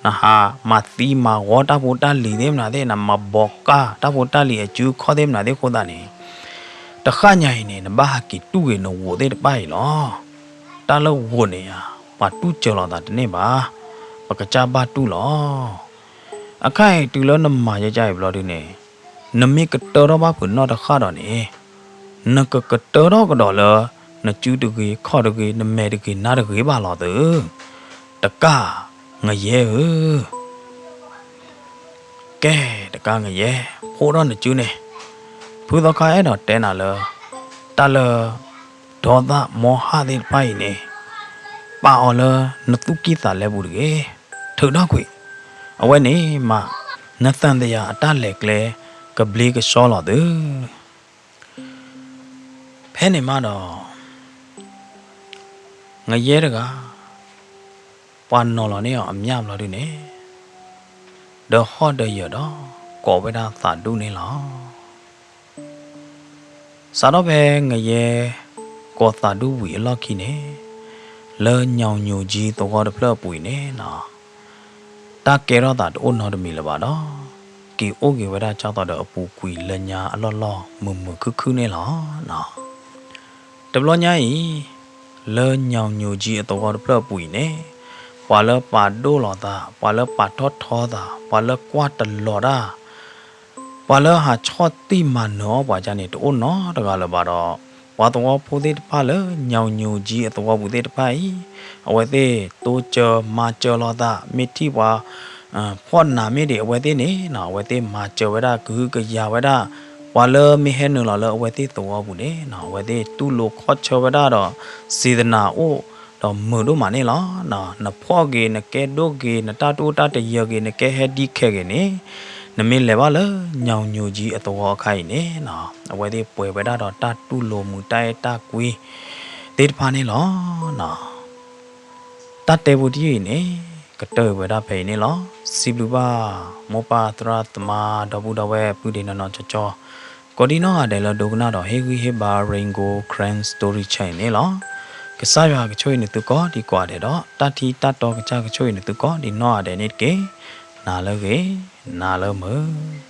နဟးမၤသံမၤဂီၤတၢ်ဖိတၢ်လံၤသ့ၣ်မနုၤသ့ၣ်, နမၤဘီးကၢ်တၢ်ဖိတၢ်လံၤအစုအခီၣ်သ့ၣ်မနုၤသ့ၣ်အဃိသတးန့ၣ်, တဃၣ်ညါအံၤန့ၣ် နဘၣ်ဟးက့ၤတူၢ်ဂ့ၤနဂိာ်သ့ၣ်တဖၣ်အံၤလီၤ. တၢ်လၢဂိာ်န့ၣ်ဧါ, ပှၤတူၢ်စၢၤလိာ်သးတန့ၢ်ဘၣ်, ပကစၢ်ဘၣ်တူၢ်လီၤ. အခါအံၤတုၤလၢနမၤယကါအံၤဘျီဒုန့ၣ်, နမ့ၢ်ကတၢၢ်ထီၣ်ဘၣ်ဖုးနီၢ်တဃၣ်ဒီးန့ၣ်, နကကတၢၢ်ထီၣ်ကဒီးလၢ နစုတဂ့ၤခီၣ်တဂ့ၤ နမဲာ်တဂ့ၤနါတဂ့ၤဘၣ်လီၤသု, တကၣ်ငယဲဧၢ. ကဲ, တကၣ်ငယဲ, ဖှိၣ်ထီၣ်နစုန့ၣ်, ဖုသီခါအဲၣ်ဒိးတဲနၤလၢ တၢ်လၢ ဒီသၣ်မီဟၣ်သ့ၣ်တဖၣ်အံၤန့ၣ်, ပာ်အီၤလၢနသူၣ်ကံၢ်သးလဲပူၤတဂ့ၤ, ထုးထီၣ်ကွံာ်, အဝဲန့ၣ်မး နသံသယၤအတၢ်လဲၤကျဲ ကဘျ့ကဆှီလီၤသု. ဖဲန့ၣ်မးဒီး ငယဲတဂၤ ပှၤနီၤလီၤန့ၢ်အီၤအမျၢ်ဘျီဒုန့ၣ်, ဒီးဟီၣ်ဒီးယၢၤဒီး ကိးဝဲဒၣ်သးဒူၣ်န့ၣ်လီၤ. စးထီၣ်ဖဲငယဲ ကိးသးဒူၣ်ဝံၤအလီၢ်ခံန့ၣ်, လၢညိၣ်ညိၣ်ကၠံသဝီတဖျၢၣ်အပူၤအံၤန့ၣ်နီၤ, တၢ်ကဲထီၣ်သးတအိၣ်နီတမံၤလၢၤဘၣ်ဒီး က့ၤအိၣ်က့ၤဝဲဒၣ်ကၢ်သိးဒီးအပူၤကွံာ်လၢညါအလီၢ်လီၢ်မုာ်မုာ်ခုၣ်ခုၣ်န့ၣ်လီၤ. တဘျီညါအံၤ လၢညၣ်ညိၤကၠံအသဝီတဖျၢၣ်အပူၤအံၤန့ၣ် ပှၤလၢပာ်ဒိၣ်လီၤသး, ပှၤလၢပာ်ထီၣ်ထီသး, ပှၤလၢကွၢ်တလီၤတၢ်, ပှၤလၢဟးဆီၣ်တံၢ်မၤနၢၤအီၣ်ပှၤကၢ်န့ၣ် တအိၣ်နီတဂၤလၢၤဘၣ်ဒီး ပှၤသဝီဖိသ့ၣ်တဖၣ်လၢညၣ်ညိၤကၠံအသဝီပူၤသ့ၣ်တဖၣ်အံၤ အဝဲသ့ၣ်တိစၢၤမၤစၢၤလီၤသး, မ့ၢ်ထံၣ်ပှၤ ဖှီၣ်နးမ့ၢ်ဒံး အဝဲသ့ၣ်န့ၣ် အဝဲသ့ၣ်မၤစၢၤဝဲဒၣ် ကဟုကယာ်ဝဲဒၣ် ပှၤလၢမ့ၢ်ဟဲနုာ်လီၤလၢအဝဲသ့ၣ်သဝီပူၤန့ၣ် အဝဲသ့ၣ်တူၢ်လိာ်ခီၣ်ဆၢဝဲဒၣ်ဒီး စံးသနာ်အိၣ်ဒီးမုာ်ဒိၣ်မးန့ၣ်လီၤ. နဖှီၣ်ဂ့ၤ နကဲဒိၣ်ဂ့ၤ နတၢ်တအိၣ်တၢ်တယၢၤဂ့ၤ နကဲဟဲဒံခဲဂ့ၤန့ၣ် နမ့ၢ်လဲၤဘၣ်လၢညၣ်ညိၤကၠံအသဝီအခါအံၤန့ၣ် အဝဲသ့ၣ်ပှဲၤဝဲဒၣ်ဒီးတၢ်တူၢ်လိာ်မုာ်တၢ်အဲၣ်တၢ်ကွံသ့ၣ်တဖၣ်န့ၣ်လီၤ. တၢ်တဲဖိတယုၢ်အံၤန့ၣ် ကတၢၢ်ဝဲဒၣ်ဖဲအံၤန့ၣ်လီၤ. စံးဘျုးဘၣ် မိၢ်ပၢ်သရၣ်သမါ ဒီပုၢ်ဒီဝဲၢ် ပုၢ်ဒ့နီၢ်နီၢ်ကၠီကၠီ ကိးဒံနီၢ်ဂၤဒဲးလၢဒိကနၣ်ဒီး ဟ့ၣ်ဂံၢ်ဟ့ၣ်ဘါ Rain Gold Karen Story Channel န့ၣ်လီၤ. ကစၢ်ယွၤကဆိၣ်ဂ့ၤနသုကိးဒံကိးဂၤဒဲးဒီး တၢ်ထံတၢ်တီကစၢ်ကဆိၣ်ဂ့ၤနသုကိးဒံနီၢ်ဂၤဒဲးန့ၣ်တက့ၢ်. နၤလၢဂ့ၤ, နၤလၢမုာ်.